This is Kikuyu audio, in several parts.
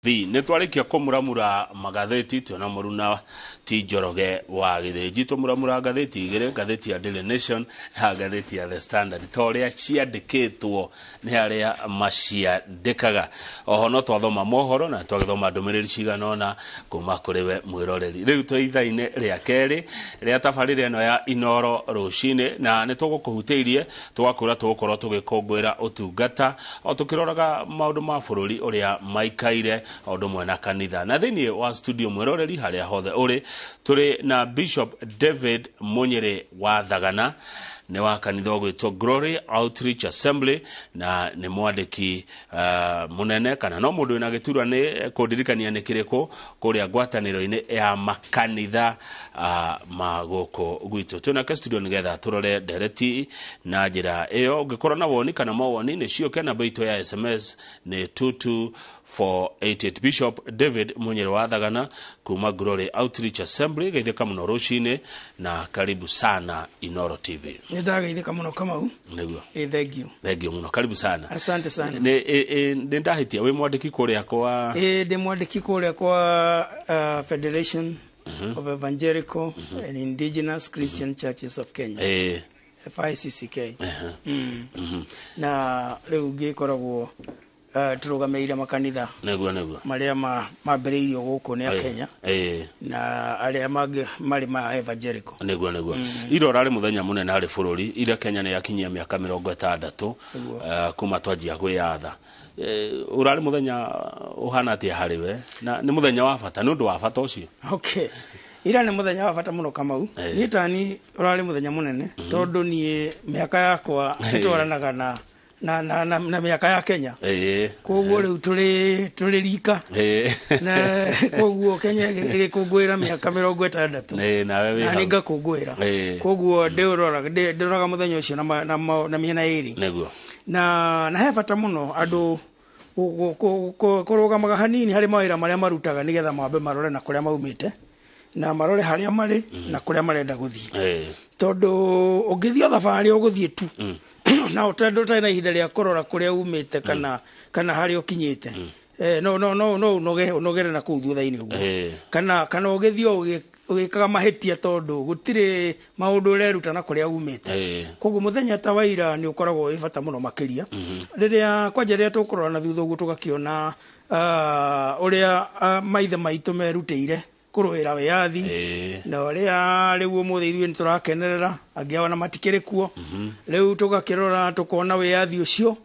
Nĩ twarĩkia kũmuramura magathĩti twĩna mũruna ti Njoroge wa Gĩthĩnji. Tũmuramura ngathĩti igĩrĩ, ngathĩti ya Daily Nation na ngathĩti ya The Standard, ta ũrĩa ciandĩkĩtwo nĩ arĩa maciandĩkaga. Oho no twathoma mohoro na twagĩthoma ndũmĩrĩri cigana ũna kuma kũrĩ we mwĩroreri. Rĩu twĩ ithaa-inĩ rĩa kerĩ rĩa tabarĩra ĩno ya Inoro rũcinĩ, na nĩ tũgũkũhutĩirie tũgakwĩra tũgũkorwo tũgĩkũngũĩra ũtungata o tũkĩroraga maũndũ ma bũrũri ũrĩa maikaire o ũndũ ũmwe na kanitha. Na thĩinĩ wa studio mwĩroreri harĩa hothe ũrĩ, tũrĩ na Bishop David Munyĩrĩ wa Thagana, nĩ wa kanitha ũgwĩtwo Glory Outreach Assembly, na nĩ mwandĩki mũnene kana no mũndũ wĩna gĩturwa nĩ kũndirikania nĩ kĩrĩkũ kũrĩa ngwatanĩro-inĩ ya makanitha ma gũkũ gwitũ. Twĩnake studio nĩgetha tũrore ndereti na njĩra ĩyo. Ũngĩkorwo na woni kana mawoni nĩ ciũke, namba itũ ya SMS nĩ 22488. Bishop David Munyĩrĩ wa Thagana kuma Glory Outreach Assembly, geithĩka mũno rũcinĩ na karibu sana Inoro TV. Nĩ ndageithĩka mũno Kamau. Nĩguo. Ĩ thank you. Thank you mũno, karibu sana. Asante sana. Nĩ nĩ ndahĩtia wĩ mwandĩki kũrĩa kwa Ĩ ndĩ mwandĩki kũrĩa kwa Federation of Evangelical and Indigenous Christian Churches of Kenya, FICCK. Na rĩu ngĩkoragwo tũrũgamĩrĩire makanitha Nĩguo. marĩa mambĩrĩirio gũkũ nĩ a Kenya na arĩa mangĩ marĩ ma evangelical. Nĩguo. Ira ũrarĩ mũthenya mũnene harĩ bũrũri. Ira Kenya nĩ yakinyia mĩaka 60 kuma twanjia kwĩyatha. Ũrarĩ mũthenya ũhana atĩa harĩ we, na nĩ mũthenya wa bata, nĩ ũndũ wa bata ũcio? Okay, ira nĩ mũthenya wa bata mũno Kamau. Niĩ tani ũrarĩ mũthenya mũnene tondũ niĩ mĩaka yakwa ĩtwaranaga na mĩaka ya Kenya. Koguo rĩu tũrĩ rika na koguo Kenya ĩgĩkũngũĩra mĩaka 60 Nawe wĩ na hau. Nĩ ngakũngũĩra. Koguo ndĩroraga mũthenya ũcio na mĩena ĩrĩ. Na he bata mũno andũ kũrũgamaga hanini harĩ mawĩra marĩa marutaga nĩgetha mambe marore na kũrĩa maumĩte na marore harĩa marĩ na kũrĩa marenda gũthiĩ, tondũ ũngĩthiĩ o thabarĩ ũgũthiĩ tu na ũtendũ ũtarĩ na ihinda rĩa kũrora kũrĩa umĩte kana harĩa ũkinyĩte, no ũnogere na kũu thutha-inĩ ũguo, kana ũgĩthiĩ o ũgĩkaga mahĩtia tondũ gũtirĩ maũndũ ũreruta na kũrĩa umĩte. Koguo mũthenya ta wa ira nĩ ũkoragwo wĩ bata mũno makĩria rĩrĩa kwanja rĩrĩa tũkũrora na thutha ũguo tũgakĩona ũrĩa maithe maitũ merutĩire kũrũĩra wĩyathi na ũrĩa rĩu ũmũthĩ ithuĩ nĩ tũrakenerera, angĩ ao na matikĩrĩ kuo. Rĩu tũgakĩrora tũkona wĩyathi ũcio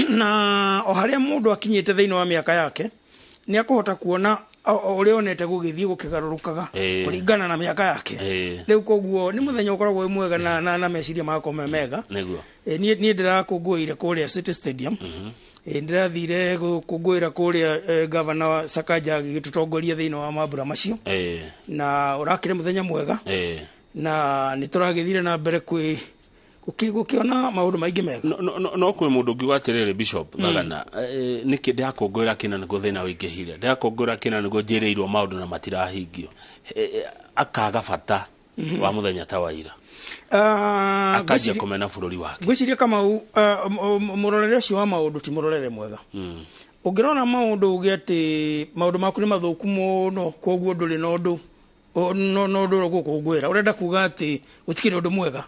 na o harĩa mũndũ akinyĩte thĩinĩ wa mĩaka yake nĩ akũhota kuona ũrĩa onete gũgĩthiĩ gũkĩgarũrũkaga kũringana na mĩaka yake. Rĩu koguo nĩ mũthenya ũkoragwo wĩ mwega na meciria magakorwo me mega. Niĩ ndĩrakũngũĩire kũrĩa City Stadium. Ndĩrathire gũkũngũĩra kũrĩa, gavana wa Sakaja agĩgĩtũtongoria thĩinĩ wa mambura macio na ũrakĩrĩ mũthenya mwega na nĩ tũragĩthire na mbere kwĩ gũkĩona maũndũ maingĩ mega. No kwĩ mũndũ ũngiuga atĩrĩrĩ, Bishop Thagana, nĩkĩ ndĩrakũngũĩra kĩna nĩguo thĩna ũingĩhire, ndĩrakũngũĩra kĩna nĩguo njĩrĩirwo maũndũ na matirahingio? Akaga bata wa mũthenya ta wa ira, akanjia kũmena bũrũri wake. Ngwĩciria Kamau, mũrorere ũcio wa maũndũ ti mũrorere mwega. Ũngĩrora maũndũ uge atĩ maũndũ maku nĩ mathũku mũno, koguo ndũrĩ na ũndũ no ũndũ ũgũkũngũĩra, ũrenda kuga atĩ gũtikĩrĩ ũndũ mwega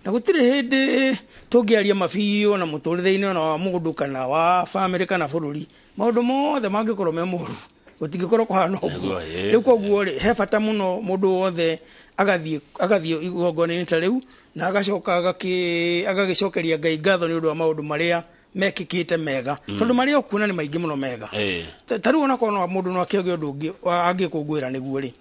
na gũtirĩ hĩndĩ tũngĩaria mabiũ na mũtũrĩre-inĩ ona wa mũndũ kana wa bamĩrĩ kana bũrũri, maũndũ mothe mangĩkorwo me moru, gũtingĩkorwo kũhana ũguo. Nĩguo. Rĩu koguo rĩ, he bata mũno mũndũ wothe agathiĩ igongona-inĩ ta rĩu na agacoka agagĩcokeria Ngai ngatho nĩ ũndũ wa maũndũ marĩa mekĩkĩte mega, tondũ marĩa ũkuona nĩ maingĩ mũno mega. Ta rĩu onakorwo no mũndũ no akĩoge ũndũ ũngĩ angĩkũngũĩra nĩguo rĩ,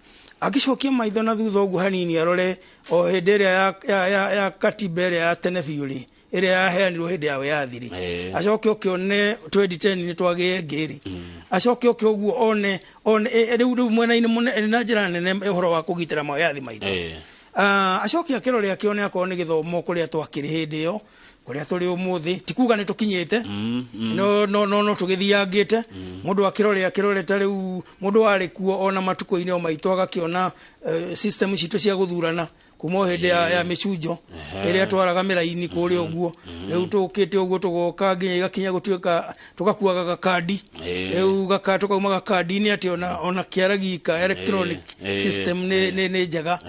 angĩcokia maitho na thutha ũguo hanini arore o hĩndĩ ĩrĩa ya katiba ĩrĩa ya tene biũ rĩ, ĩrĩa yaheanirwo hĩndĩ ya wĩyathi rĩ, acoke ũkĩone 2010 nĩ twagĩe ĩngĩ rĩ, acoke ũke ũguo one rĩu mwena-inĩ mũnene na njĩra nene ũhoro wa kũgitĩra mawĩyathi maitũ. Acoke akĩrore akĩone akorwo nĩ gĩthomo kũrĩa twakĩrĩ hĩndĩ ĩyo. Kũrĩa tũrĩ ũmũthĩ ti kuga nĩ tũkinyĩte, no no no no tũgĩthiangĩte. Mũndũ akĩrore akĩrore ta rĩu mũndũ warĩ kuo ona matukũ-inĩ o maitũ agakĩona system citũ cia gũthurana kuma o hĩndĩ ya mĩcunjo ĩrĩa twaraga mĩraini kũrĩa ũguo. Rĩu tũkĩte ũguo tũgoka nginya igakinya gũtuĩka tũgakuaga gakandi. Rĩu gaka tũkauma gakandi-inĩ atĩ ona kĩara gika electronic system nĩ njega.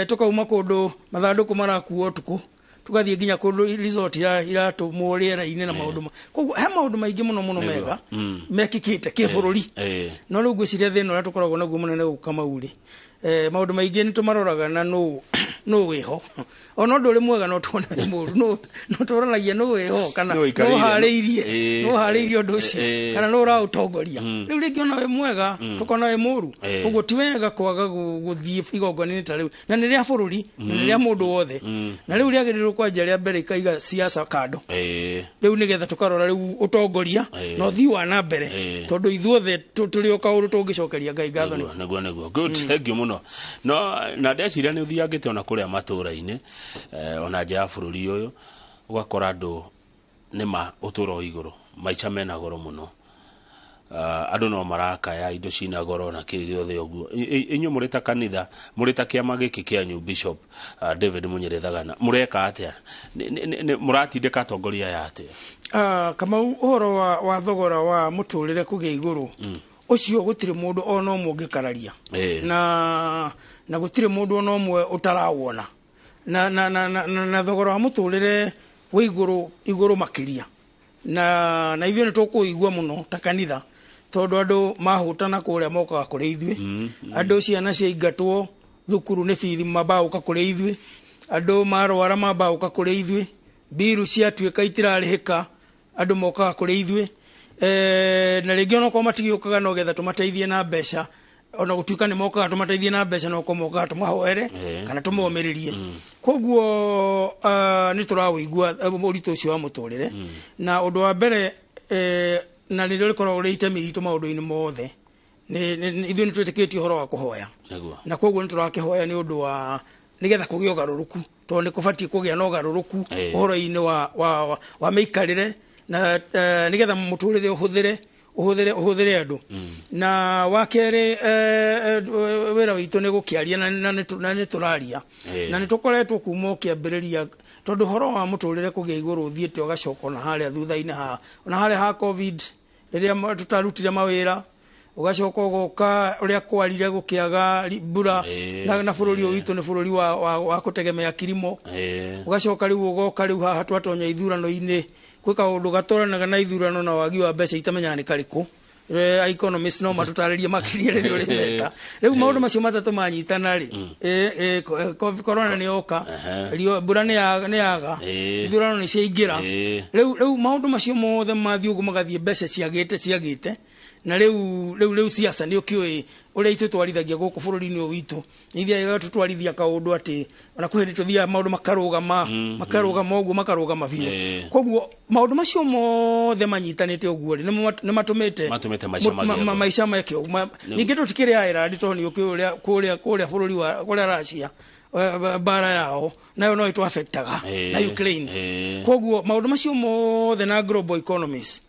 Tũkauma kũndũ mathandũkũ marakuo ũtukũ, tũgathiĩ nginya kũndũ resort iratũmwo rĩera-inĩ na maũndũ koguo he maũndũ maingĩ mũno mũno mega mekĩkĩte kĩbũrũri. No rĩu ngwĩciria thĩna ũrĩa tũkoragwo naguo mũnene gũkũ Kamau rĩ, maũndũ maingĩ nĩ tũmaroraga na nũ wĩho. Ona ũndũ ũrĩ mwega no tuone wĩ mũru, no tũranagia nũ wĩho kana nũ ũikarĩire, nũ harĩirie, nũ harĩirie ũndũ ũcio kana nũ ũraũtongoria. Rĩu rĩngĩ ona wĩ mwega tũkona wĩ mũru. Koguo ti wega kwaga gũthiĩ igongona-inĩ ta rĩu, na nĩ rĩa bũrũri na nĩ rĩa mũndũ wothe, na rĩu rĩagĩrĩirwo kwanja rĩa mbere ikaiga siasa kando. Rĩu nĩgetha tũkarora rĩu ũtongoria na ũthii wa na mbere, tondũ ithuothe tũrĩ o kaũndũ tũngĩcokeria Ngai ngatho nĩ Nĩguo, good, thank you mũno. No na ndeciria nĩ ũthiangĩte ona kũrĩa matũũra-inĩ, ona nja ya bũrũri ũyũ, ũgakora andũ nĩma ũtũũro wĩ igũrũ, maica mena goro mũno. Andũ no marakaya indo cina goro na kĩ gĩothe ũguo. Inyuĩ mũrĩ ta kanitha, mũrĩ ta kĩama gĩkĩ kĩanyu, Bishop David Munyĩrĩ Thagana, mũreka atĩa? Mũratindĩka atongoria aya atĩa? Kamau, ũhoro wa thogora wa mũtũrĩre kũgĩa igũrũ ũcio gũtirĩ mũndũ ona ũmwe ũngĩkararia, na gũtirĩ mũndũ ona ũmwe ũtarawona na thogora wa mũtũrĩre wĩ igũrũ igũrũ makĩria, na ithuĩ nĩ tũkũigua mũno ta kanitha, tondũ andũ mahũtana kũrĩa mokaga kũrĩ ithuĩ, andũ ciana ciaingatwo thukuru nĩ bithi mambaga gũka kũrĩ ithuĩ, andũ marwara mambaga gũka kũrĩ ithuĩ, mbiru ciatuĩka itirarĩhĩka andũ mokaga kũrĩ ithuĩ, na rĩngĩ onokorwo matigĩũkaga no getha tũmateithie na mbeca, ona gũtuĩka nĩ mokaga tũmateithie na mbeca, no korwo mokaga tũmahoere kana tũmomĩrĩrie. Koguo nĩ tũrawĩigua ũritũ ũcio wa mũtũrĩre. Na ũndũ wa mbere, na nĩrĩo rĩkoragwo rĩ itemi ritũ maũndũ-inĩ mothe, ithuĩ nĩ twĩtĩkĩtie ũhoro wa kũhoya, na koguo nĩ tũrakĩhoya nĩ ũndũ wa nĩgetha kũgĩe ũgarũrũku, tondũ nĩ kũbatiĩ kũgĩa na ũgarũrũku ũhoro-inĩ wa mĩikarĩre na nĩgetha mũtũrĩre ũhũthĩre andũ. Na wa kerĩ, wĩra witũ nĩ gũkĩaria na nĩ tũraria na nĩ tũkoretwo kuma o kĩambĩrĩria, tondũ ũhoro wa mũtũrĩre kũgĩa igũrũ ũthiĩte ũgacoka ona harĩa thutha-inĩ ha ona harĩa ha COVID rĩrĩa tũtarutire mawĩra, ũgacoka ũgoka ũrĩa kwarire gũkĩaga mbura, na bũrũri ũyũ witũ nĩ bũrũri wa kũtegemea kilimo. Ũgacoka rĩu ũgoka rĩu haha twatonya ithurano-inĩ, gwĩ kaũndũ gatwaranaga na ithurano na wagi wa mbeca itamenyaga nĩ karĩkũ. Economist no matũtarĩrie makĩria rĩrĩa ũrĩmeta. Rĩu maũndũ macio matatũ manyitana rĩ, corona nĩ yoka, mbura nĩ yaga, ithurano nĩ ciaingĩra. Rĩu maũndũ macio mothe mathiĩ ũguo magathiĩ mbeca ciagĩte, na rĩu siasa nĩ ũkĩũĩ ũrĩa itũtwarithagia gũkũ bũrũri-inĩ ũyũ witũ. Nĩ ithiaga tũtwarithia kaũndũ atĩ ona kwĩ hĩndĩ tũthiaga maũndũ makarũgama, makarũgama ũguo, makarũgama biũ. Koguo maũndũ macio mothe manyitanĩte ũguo rĩ, nĩ matũmĩte matũmĩte maica magĩe goro. Maica meke ũguo. Ningĩ tũtikĩrĩ Ireland, tondũ nĩ ũkĩũĩ ũrĩa kũrĩa bũrũri wa kũrĩa Russia, mbara yao nayo no ĩtũ affectaga na Ukraine. Koguo maũndũ macio mothe na global economies,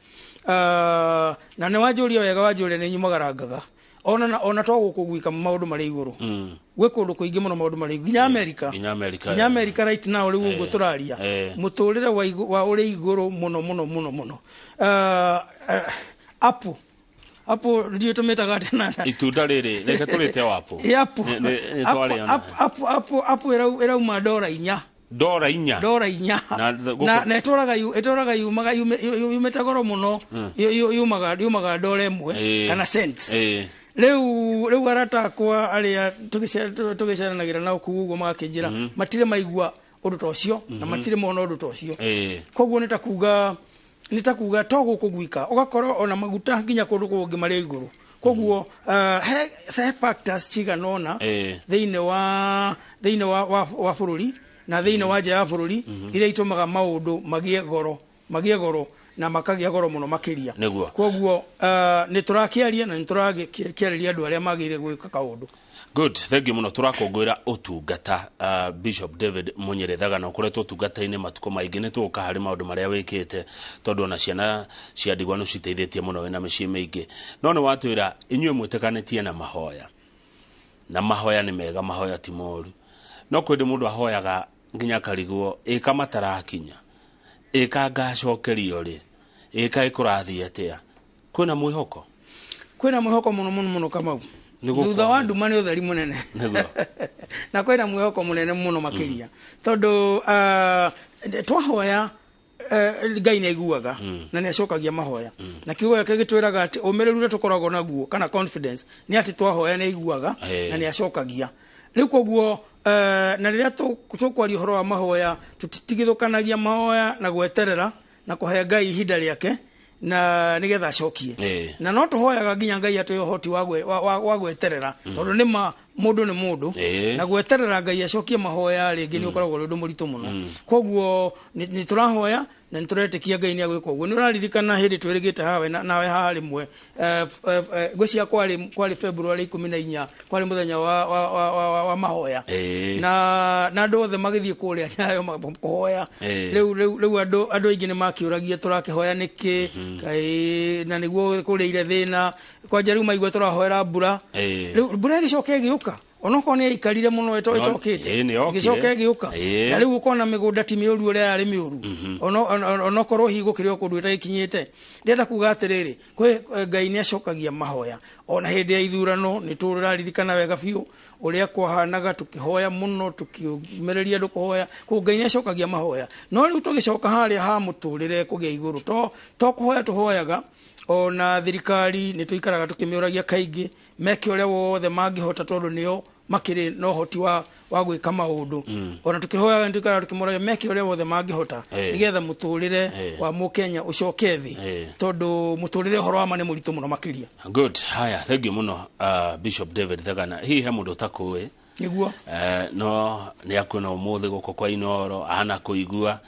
na nĩ wanjũria wega, wanjũria nĩ nyumagarangaga ona to gũkũ gwika maũndũ marĩ igũrũ, gwĩ kũndũ kũingĩ mũno maũndũ marĩ igũrũ, nginya America. Nginya America. Nginya America right now rĩu ũguo tũraria, mũtũrĩre wa ũrĩ igũrũ mũno mũno mũno mũno. Apple ndiũ tũmĩtaga atĩa Itunda rĩrĩ reke tũrĩte o apple. Apple. Nĩ Apple, twarĩona. Apple ĩrauma $4. $4. $4. Na Na ĩtũraga yumaga yumĩte goro mũno, yumaga $1 kana cents. Rĩu arata akwa arĩa tũgĩceranagĩra nao kũu ũguo magakĩnjĩra matirĩ maigua ũndũ ta ũcio na matirĩ mona ũndũ ta ũcio. Koguo nĩ ta kuga to gũkũ gwika ũgakorwo ona maguta nginya kũndũ kũngĩ marĩ igũrũ. Koguo he factors cigana ũna thĩinĩ wa bũrũri na thĩinĩ wa nja ya bũrũri iria itũmaga maũndũ magĩe goro. na makagĩa goro mũno makĩria. Nĩguo. Koguo nĩ tũrakĩaria na nĩ tũrakĩarĩria andũ arĩa magĩrĩire gwĩka kaũndũ. Good, thank you muno. Turakũngũĩra ũtungata, Bishop David Munyiri Thagana, ũkoretwo ũtungata-inĩ matukũ maingĩ. Nĩ tũgũka harĩ maũndũ marĩa wĩkĩte, tondũ ona ciana cia ndigwa nĩ ũciteithĩtie mũno wĩna mĩciĩ mĩingĩ. No nĩ watwĩra inyuĩ mwĩtĩkanĩtie na mahoya, na mahoya nĩ mega, mahoya ti moru, no kwĩ mũndũ ahoyaga nginya akarigwo ĩka matarakinya, ĩka ngacokerio rĩ, ĩka ĩkũrathiĩ atĩa. Kwĩna mwĩhoko? Kwĩna mwĩhoko mũno mũno mũno, Kamau. Nĩguo. Thutha wa nduma nĩ ũtheri mũnene. Nĩguo. Na kwĩna mwĩhoko mũnene mũno makĩria, tondũ twahoya, Ngai nĩ aiguaga na nĩ acokagia mahoya, na kiugo gĩake gĩtwĩraga atĩ ũmĩrĩru ũrĩa tũkoragwo naguo kana confidence nĩ atĩ twahoya nĩ aiguaga na nĩ acokagia. Rĩu koguo na rĩrĩa tũkwaria ũhoro wa mahoya, tũtitigithũkanagia mahoya na gweterera na kũhe Ngai ihinda rĩake na nĩgetha acokie. Na no tũhoyaga nginya Ngai atũhe ũhoti wa gweterera, tondũ nĩ ma mũndũ nĩ mũndũ, na gweterera Ngai acokie mahoya rĩngĩ nĩ ũkoragwo ũrĩ ũndũ mũritũ mũno. Koguo nĩ tũrahoya na nĩ tũretĩkia Ngai nĩ agwĩka ũguo. Nĩ ũraririkana hĩndĩ twĩrĩgĩte hawe nawe haha rĩmwe, ngwĩciria kwarĩ February 14, kwarĩ mũthenya wa mahoya, na andũ othe magĩthiĩ kũrĩa Nyayo kũhoya. Rĩu andũ aingĩ nĩ makĩũragia tũrakĩhoya nĩkĩ, kaĩ na nĩguo kũrĩire thĩna kwanja. Rĩu maigua tũrahoera mbura. Rĩu mbura ĩgĩcoka ĩgĩũka, onokorwo nĩ yaikarire mũno ĩtokĩte, Ĩĩ, nĩ yokire. ĩgĩcoka ĩgĩũka. Na rĩu ũkona mĩgũnda ti mĩũru ũrĩa yarĩ mĩũru, onokorwo hihi gũkĩrĩ o kũndũ ĩtagĩkinyĩte. Ndĩrenda kuga atĩrĩrĩ, kwĩ Ngai nĩ acokagia mahoya. Ona hĩndĩ ya ithurano nĩ tũraririkana wega biũ ũrĩa kwahanaga, tũkĩhoya mũno, tũkĩũmĩrĩria andũ kũhoya. Koguo Ngai nĩ acokagia mahoya. No rĩu tũgĩcoka harĩa ha mũtũrĩre kũgĩa igũrũ, to kũhoya tũhoyaga, ona thirikari nĩ tũikaraga tũkĩmĩũragia kaingĩ meke ũrĩa wothe mangĩhota, tondũ nĩo makĩrĩ na ũhoti wa gwĩka maũndũ. Ona tũkĩhoyaga nĩ tũikaraga tũkĩmoragia meke ũrĩa wothe mangĩhota nĩgetha mũtũrĩre wa mũkenya ũcoke thĩ, tondũ mũtũrĩre, ũhoro wa ma, nĩ mũritũ mũno makĩria. Good, haya, thank you mũno, Bishop David Thagana. Hihi he mũndũ ũtakũĩ? Nĩguo. No nĩ akuona ũmũthĩ gũkũ kwa Inoro ahana kũigua,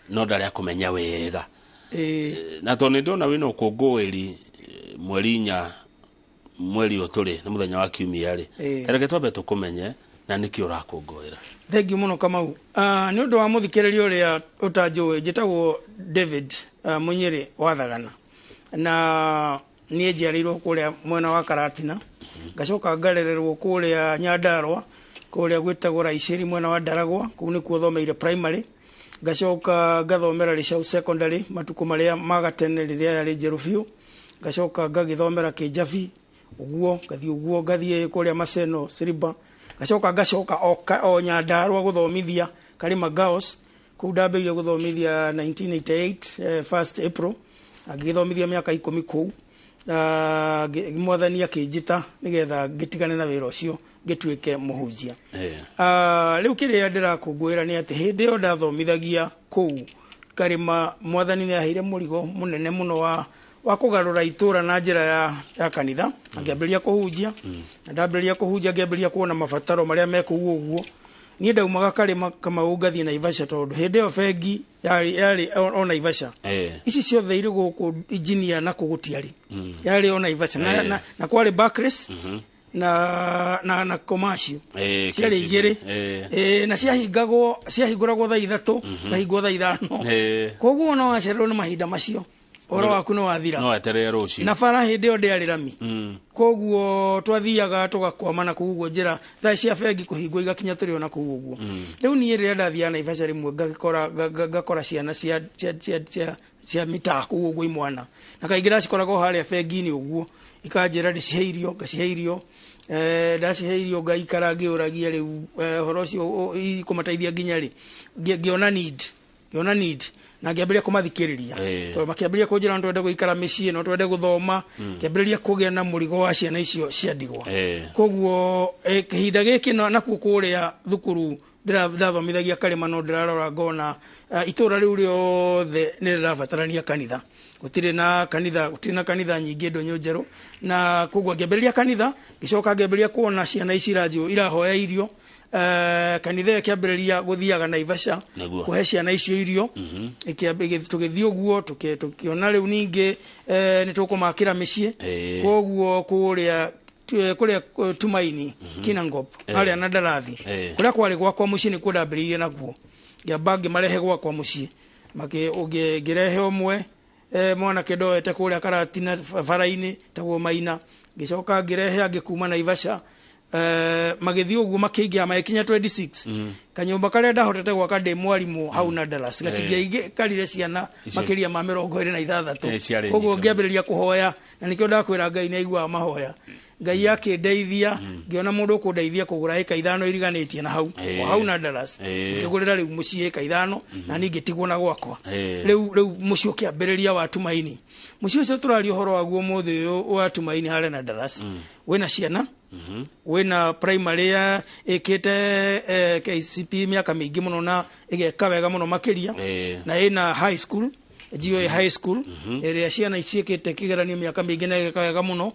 no ndarĩ akũmenya wega. Na tondũ nĩ ndona wĩna ũkũngũĩri, mweri 4 mweri ũyũ tũrĩ, nĩ mũthenya wa kiumia rĩ, tareke twambe tũkũmenye na nĩkĩ ũrakũngũĩra. Thank you mũno, Kamau. Nĩ ũndũ wa mũthikĩrĩria ũrĩa ũtanjũĩ, njĩtagwo David Munyĩrĩ wa Thagana, na niĩ njiarĩirwo kũrĩa mwena wa Karatina, ngacoka ngarererwo kũrĩa Nyandarua, kũrĩa gwĩtagwo Raicĩri, mwena wa Ndaragwa. Kũu nĩkuo thomeire primary, ngacoka ngathomera Rĩcau Secondary matukũ marĩa ma gatene rĩrĩa yarĩ njerũ biũ, ngacoka ngagĩthomera Kĩnjabi ũguo, ngathiĩ ũguo, ngathiĩ kũrĩa Maseno Siriba, ngacoka ngacoka o Nyandarua gũthomithia Karima Girls. Kũu ndambĩrĩirie gũthomithia 1988, 1st April, ngĩgĩthomithia mĩaka 10 kũu. Mwathani akĩnjĩta nĩgetha ngĩtigane na wĩra ũcio ngĩtuĩke mũhunjia. Rĩu kĩrĩa ndĩrakũngũĩra nĩ atĩ hĩndĩ ĩyo ndathomithagia kũu Karĩma, mwathani nĩ aheire mũrigo mũnene mũno wa kũgarũra itũra na njĩra ya kanitha. Ngĩambĩrĩria kũhunjia, na ndambĩrĩria kũhunjia ngĩambĩrĩria kuona mabataro marĩa me kũu ũguo. Niĩ ndaumaga Karĩma, Kamau, ngathiĩ Naivasha, tondũ hĩndĩ ĩyo bengi yarĩ o Naivasha. Ici ciothe irĩ gũkũ Engineer na kũ gũtiarĩ, yarĩ o Naivasha na kwarĩ Barclays na Commercial, ciarĩ KCB. igĩrĩ. Na ciahingagwo, ciahingũragwo thaa 3, ngahingwo thaa 5. Koguo no wacererwo nĩ mahinda macio, ũhoro waku nĩ wathira. No eterere rũciũ. Na bara hĩndĩ ĩyo ndĩarĩ rami. Koguo twathiaga tũgakwama na kũu ũguo njĩra, thaa cia bengi kũhingwo igakinya tũrĩ ona kũu ũguo. Rĩu niĩ rĩrĩa ndathiaga Naivasha rĩmwe ngagĩkora ngakora ciana cia mitaa kũu ũguo, imwana, na kaingĩ ndacikoraga o harĩa bengi-inĩ ũguo, ikanjĩra ndĩcihe irio, ngacihe irio. Ndacihe irio ngaikara ngĩũragia rĩu, ũhoro ũcio ikũmateithia nginya rĩ? Ngĩona need na ngĩambĩrĩria kũmathikĩrĩria, tondũ makĩambĩrĩria kũnjĩra no twende gũikara mĩciĩ, no twende gũthoma. Ngĩambĩrĩria kũgĩa na mũrigo wa ciana icio cia ndigwa. Koguo kĩhinda gĩkĩ nakuo kũrĩa thukuru ndathomithagia Karĩma, no ndĩrarora ngona itũra rĩu rĩothe nĩ rĩrabatarania kanitha. Gũtirĩ na kanitha, gũtirĩ na kanitha nyingĩ ndũnyũ njerũ, na koguo ngĩambĩrĩria kanitha. Ngĩcoka ngĩambĩrĩria kuona ciana ici iranjũ irahoya irio. Kanitha ĩkĩambĩrĩria gũthiaga Naivasha kũhe ciana icio irio. Tũgĩthiĩ ũguo tũkĩona rĩu ningĩ nĩ tũkũmakĩra mĩciĩ. Koguo kũrĩa Tumaini Kinangop harĩa na Ndarathi kũrĩa kwarĩ gwakwa mũciĩ nĩkuo ndambĩrĩirie nakuo. Ngĩamba ngĩmarehe gwakwa mũciĩ, ngĩrehe ũmwe mwanake ndoete kũrĩa Karatina bara-inĩ tagwo Maina, ngĩcoka ngĩrehe angĩ kuma Naivasha. Magĩthiĩ ũguo makĩingĩra magĩkinya 26. Kanyũmba karĩa ndahotete gwaka ndĩ mwarimũ hau na Dallas gatingĩaikarire ciana makĩria ma 26. Koguo ngĩambĩrĩria kũhoya, na nĩkĩo ndakwĩra Ngai nĩ aiguaga mahoya. Ngai akĩndeithia, ngĩona mũndũ ũkũndeithia kũgũra ĩka 5 iriganĩtie na hau o hau na Dallas. Ngĩgũrĩra rĩu mũciĩ ĩka 5 na niĩ ngĩtigwo na gwakwa. Rĩu mũciĩ ũkĩambĩrĩria wa Tumaini. Mũciĩ ũcio tũraria ũhoro waguo ũmũthĩ ũyũ wa Tumaini harĩa na Dallas. Wĩna ciana, wĩna primary ya ĩkĩte KCP mĩaka mĩingĩ mũno na ĩgeka wega mũno makĩria, na ĩna high school, GOA high school, ĩrĩa ciana ciĩkĩte kĩgeranio mĩaka mĩingĩ na ĩgeka wega mũno,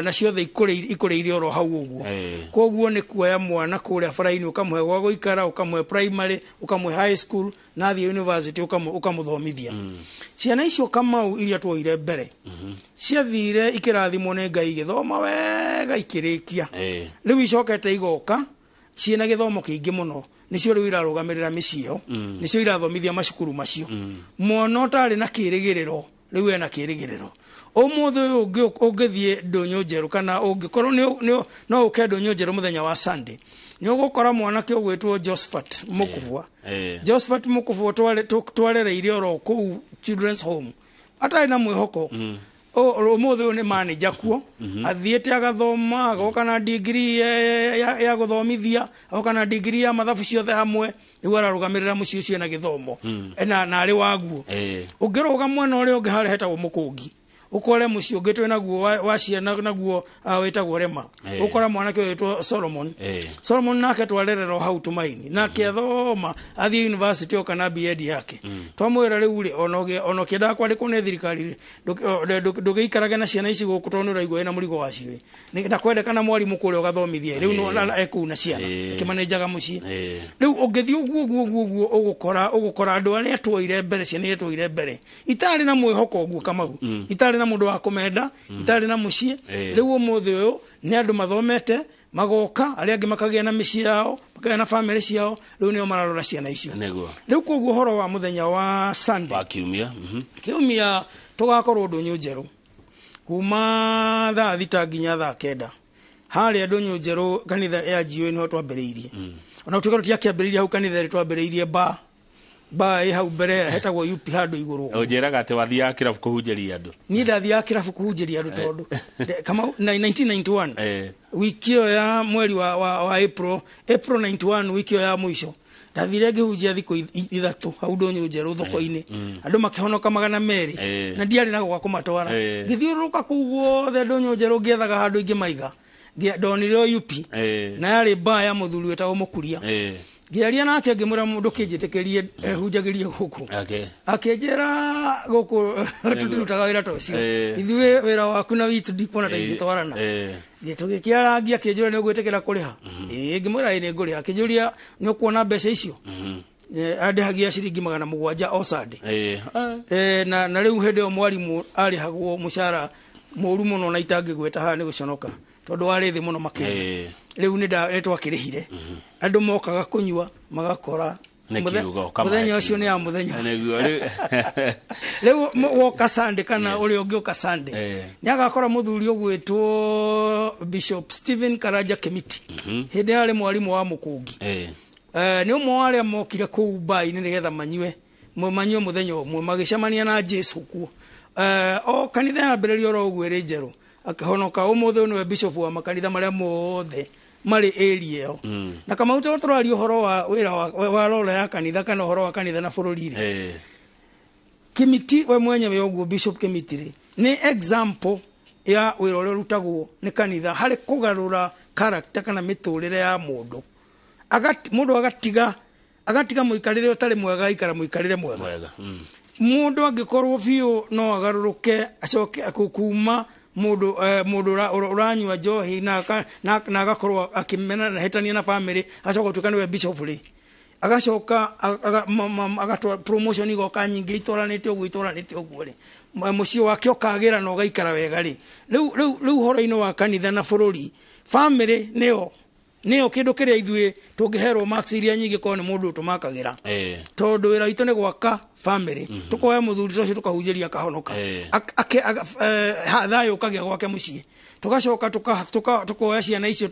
na ciothe ikũrĩire oro hau ũguo. Koguo nĩ kuoya mwana kũrĩa bara-inĩ ũkamũhe gwa gũikara, ũkamũhe primary, ũkamũhe high school, na athiĩ university ũkamũthomithia. Ciana icio Kamau iria tuoire mbere ciathire ikĩrathimwo nĩ Ngai igĩthoma wega ikĩrĩkia. Rĩu icokete igoka ciĩna gĩthomo kĩingĩ mũno, nĩcio rĩu irarũgamĩrĩra mĩciĩ ĩyo, nĩcio irathomithia macukuru macio. Mwana ũtarĩ na kĩrĩgĩrĩro rĩu ena kĩrĩgĩrĩro. Ũmũthĩ ũyũ ũngĩthiĩ ndũnyũ njerũ kana ũngĩkorwo no ũke ndũnyũ njerũ mũthenya wa Sunday, nĩ ũgũkora mwanake ũgwĩtwo Josephat Mukubwa. Josephat Mukubwa twarereire oro kũu Children's Home atarĩ na mwĩhoko. Ũmũthĩ ũyũ nĩ manager kuo, athiĩte agathoma, agoka na degree ya gũthomithia, agoka na degree ya mathabu ciothe hamwe, rĩu ararũgamĩrĩra mũciĩ ũcio na gĩthomo na arĩ waguo. Ũngĩrũga mwena ũrĩa ũngĩ harĩa hetagwo Mũkũngi, ũkore mũciĩ ũngĩ twĩ naguo wa ciana naguo wĩtagwo Rema, ũkora mwanake wĩtwo Solomon. Solomon nake twarererwo hau Tumaini, nake athoma athiĩ university oka na B.Ed yake. Twamwĩra rĩu rĩ, ona ũkĩendaga kwandĩkwo nĩ thirikari rĩ, ndũgĩikarage na ciana ici gũkũ tondũ nĩ ũraigua wĩna mũrigo wacio ĩ. Na kwendekana mwarimũ kũrĩa ũgathomithia rĩu no ekũu na ciana akĩmanenjaga mũciĩ. Rĩu ũngĩthiĩ ũguo ũguo ũguo ũguo ũgũkora andũ arĩa tuoire mbere, ciana iria tuoire mbere itarĩ na mwĩhoko ũguo Kamau, itarĩ na mũndũ wa kũmenda, itarĩ na mũciĩ. Rĩu ũmũthĩ ũyũ nĩ andũ mathomete magoka, arĩa angĩ makagĩa na mĩciĩ yao, makagĩa na famĩlĩ ciao, rĩu nĩo mararora ciana icio. Rĩu koguo ũhoro wa mũthenya wa Sunday wa kiumia, kiumia tũgakorwo ndũnyũ njerũ kuma thaa 6 nginya thaa 9 harĩa ndũnyũ njerũ kanitha ya GOA nĩho twambĩrĩirie. Ona gũtuĩka tũtiakĩambĩrĩirie hau kanitha ĩrĩ, twambĩrĩirie bar ĩ hau mbere hetagwo UP handũ igũrũ. Ũnjĩraga atĩ wathiaga kĩrabu kũhunjĩria andũ. Niĩ ndathiaga kĩrabu kũhunjĩria andũ tondũ Kamau 1991 wiki ĩyo ya mweri wa April 91, wiki ĩyo ya mũico ndathire ngĩhunjia thikũ 3 hau ndũnyũ njerũ thoko-inĩ, andũ makĩhonoka 200 na ndiarĩ na gwa kũmatwara. Ngĩthiũrũrũka kũu guothe ndũnyũ njerũ ngĩethaga handũ ingĩmaiga, ndonire o UP na yarĩ bar ya mũthuri wĩtagwo Mũkuria. Ngĩaria nake ngĩmwĩra mũndũ kĩnjĩtĩkĩrie hunjagĩrie gũkũ. Akĩnjĩra gũkũ tũtirutaga wĩra ta ũcio, ithuĩ wĩra waku na witũ ndikuona ta ingĩtwarana. Tũgĩkĩarangia, akĩnjũria nĩ ũgwĩtĩkĩra kũrĩha? Ĩĩ, ngĩmwĩra ĩĩ nĩ ngũrĩha. Akĩnjũria nĩ ũkuona mbeca icio? Andĩhagia ciringi 700 o Sunday. Na rĩu hĩndĩ ĩyo mwarimũ arĩhagwo mũcara mũru mũno na itangĩgweta haha nĩ gũconoka tondũ warĩ thĩ mũno makĩria. Rĩu nĩ twakĩrĩhire. Andũ mokaga kũnyua magakora mũthenya ũcio nĩ ya mũthenya. Rĩu woka Sunday kana ũrĩa ũngĩ ũka Sunday nĩ agakora mũthuri ũgwĩtwo Bishop Stephen Karanja Kĩmiti, hĩndĩ yarĩ mwarimũ wa Mũkũngi. Nĩ ũmwe wa arĩa mokire kũu mbainĩ nĩgetha manyue mũthenya ũmwe, magĩcemania na Jesu kuo. O kanitha yambĩrĩria oro ũguo ĩrĩ njerũ, akĩhonoka. Ũmũthĩ ũyũ nĩwe bishop wa makanitha marĩa mothe marĩ area ĩyo. Na Kamau tondũ tũraria ũhoro wa wĩra wa rora ya kanitha kana ũhoro wa kanitha na bũrũri rĩ, Kĩmiti we mwenyewe ũguo Bishop Kĩmiti rĩ, nĩ example ya wĩra ũrĩa ũrutagwo nĩ kanitha harĩ kũgarũra character kana mĩtũrĩre ya mũndũ. Mũndũ agatiga mũikarĩre ũtarĩ mwega, aikara mũikarĩre mwega. Mũndũ angĩkorwo biũ no agarũrũke acoke kuma Mũndũ ũranyua njohi na agakorwo akĩmena na hĩtania na family, agacoka gũtuĩka nĩwe bishop rĩ, agacoka agatwara promotion igoka nyingĩ itwaranĩte ũguo, itwaranĩte ũguo rĩ, mũciĩ wake ũkagĩra na ũgaikara wega rĩ. Rĩu ũhoro-inĩ wa kanitha na bũrũri, family nĩyo kĩndũ kĩrĩa ithuĩ tũngĩherwo marks iria nyingĩ korwo nĩ mũndũ ũtũmakagĩra, tondũ wĩra witũ nĩ gwaka family. Tũkoya mũthuri ta ũcio, tũkahunjĩria, akahonoka, thayũ ũkagĩa gwake mũciĩ. Tũgacoka tũkoya ciana icio,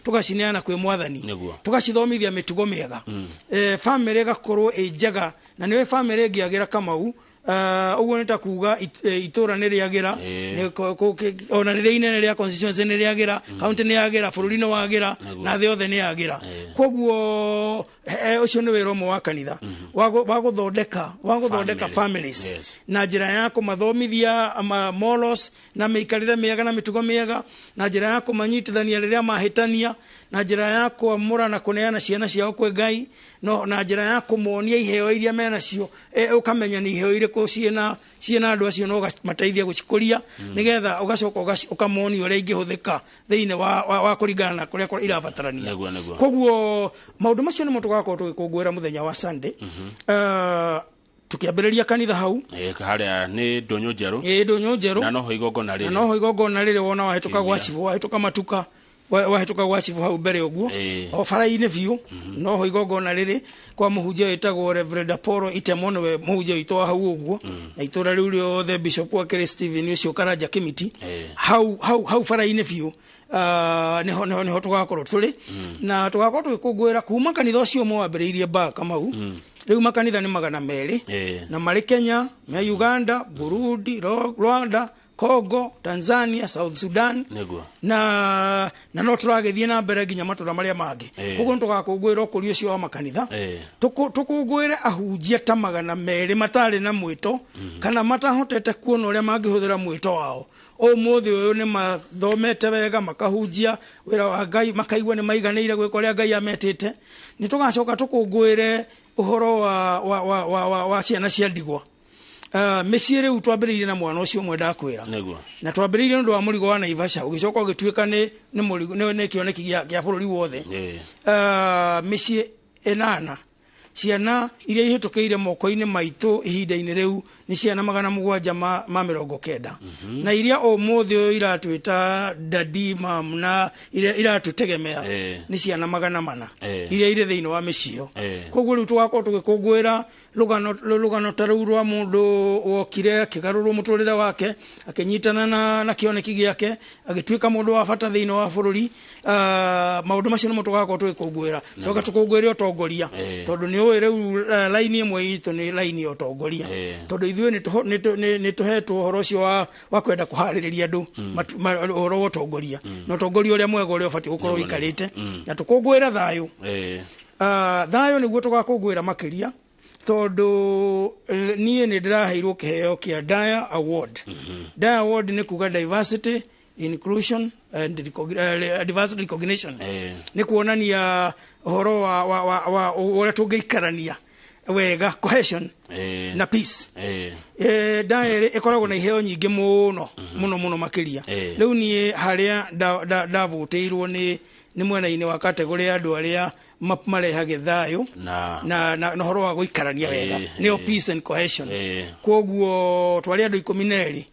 tũgacineana kwĩ Mwathani, tũgacithomithia mĩtugo mĩega, family ĩgakorwo ĩ njega. Na nĩwe family ĩngĩagĩra, Kamau, ũguo nĩ ta kuga itũra nĩ rĩagĩra, ona rĩrĩa inene rĩa constituency nĩ rĩagĩra, county nĩ yagĩra, bũrũri nĩ wagĩra, na thĩ yothe nĩ yagĩra. Koguo ũcio nĩ wĩra ũmwe wa kanitha wa gũthondeka Family. Families na njĩra ya kũmathomithia morals na mĩikarĩre mĩega na mĩtugo mĩega, na njĩra ya kũmanyitithania rĩrĩa mahĩtania, na njĩra ya kwamũra na kũneana ciana ciao kwĩ Ngai, no na njĩra ya kũmonia iheo iria menacio, ũkamenya nĩ iheo irĩkũ ciĩna andũ acio na ũgamateithia gũcikũria, nĩgetha ũgacoka ũkamonia ũrĩa ingĩhũthĩka thĩinĩ wa kũringana na kũrĩa irabatarania. Nĩguo, nĩguo. Koguo maũndũ macio nĩmo tũgakorwo tũgĩkũngũĩra mũthenya wa Sunday, tukĩambĩrĩria kanitha hau. Harĩa nĩ Ndũnyũ Njerũ. Ĩ, Ndũnyũ Njerũ. Na noho igongona Na rĩrĩ. Noho igongona rĩrĩ, wona wahĩtũka gwa Kiumia. cibũ, wahĩtũka matuka, wahĩtũka gwa cibũ hau mbere ũguo, o bara-inĩ biũ, noho igongona rĩrĩ kwa mũhunjia wĩtagwo Reverend Apollo Itemo, nĩwe mũhunjia witũ wa hau ũguo, na itũra rĩu rĩothe bishop wakĩrĩ Stephen ũcio Karanja Kĩmiti. Hau bara-inĩ biũ, niho tũgakorwo tũrĩ na tũgakorwo tũgĩkũngũĩra kuma kanitha ũcio ũmwe wambĩrĩirie ba Kamau. Rĩu makanitha nĩ 200 na marĩ Kenya, me Uganda, Burundi, Rwanda, Congo, Tanzania, South Sudan, na no tũragĩthiĩ na mbere nginya matũra marĩa mangĩ. Koguo nĩ tũgakũngũĩra ũkũria ũcio wa makanitha, tũkũngũĩre ahunjia ta 200 matarĩ na mwĩto kana matahotete kuona ũrĩa mangĩhũthĩra mwĩto wao. Ũmũthĩ ũyũ nĩ mathomete wega, makahunjia wĩra wa Ngai, makaigua nĩ maiganĩire gwĩka ũrĩa Ngai ametĩte. Nĩ tũgacoka tũkũngũĩre ũhoro wa ciana cia ndigwa. Mĩciĩ rĩu twambĩrĩirie na mwana ũcio ũmwe ndakwĩra, na twambĩrĩirie nĩ ũndũ wa mũrigo wa Naivasha, ũgĩcoka ũgĩtuĩka nĩ mũrigo, nĩ kĩoneki gĩa bũrũri wothe. Mĩciĩ ĩnana, ciana iria ihĩtũkĩire moko-inĩ maitũ ihinda-inĩ rĩu nĩ ciana 790, na iria ũmũthĩ ũyũ iratwĩta daddy, mum, na iria iratũtegemea nĩ ciana 400 iria irĩ thĩinĩ wa mĩciĩ ĩyo. Koguo rĩu tũgakorwo tũgĩkũngũĩra rũgano ta rũu rwa mũndũ wokire akĩgarũrwo mũtũrĩre wake, akĩnyitana na kĩoneki gĩake, agĩtuĩka mũndũ wa bata thĩinĩ wa bũrũri. Maũndũ macio nĩmo tũgakorwo tũgĩkũngũĩra. Coka tũkũngũĩre ũtongoria, tondũ nĩ ũĩ rĩu laini ĩmwe itũ nĩ laini ya ũtongoria, tondũ ithuĩ nĩ tũhetwo ũhoro ũcio wa kwenda kũharĩrĩria andũ ũhoro wa ũtongoria na ũtongoria ũrĩa mwega ũrĩa ũbatiĩ gũkorwo ũikarĩte, na tũkũngũĩre thayũ. Thayũ nĩguo tũgakũngũĩra makĩria, tondũ niĩ nĩ ndĩraheirwo kĩheo kĩa Daya Award. Daya Award nĩ kuga diversity, inclusion and diversity recognition, nĩ kuonania ũhoro wa ũrĩa tũngĩikarania wega, cohesion na peace. Daya ĩkoragwo na iheo nyingĩ mũno mũno mũno makĩria. Rĩu niĩ harĩa ndavũtĩirwo nĩ mwena-inĩ wa category ya andũ arĩa marehage thayũ na na ũhoro wa gũikarania wega, nĩyo peace and cohesion. Koguo twarĩ andũ 12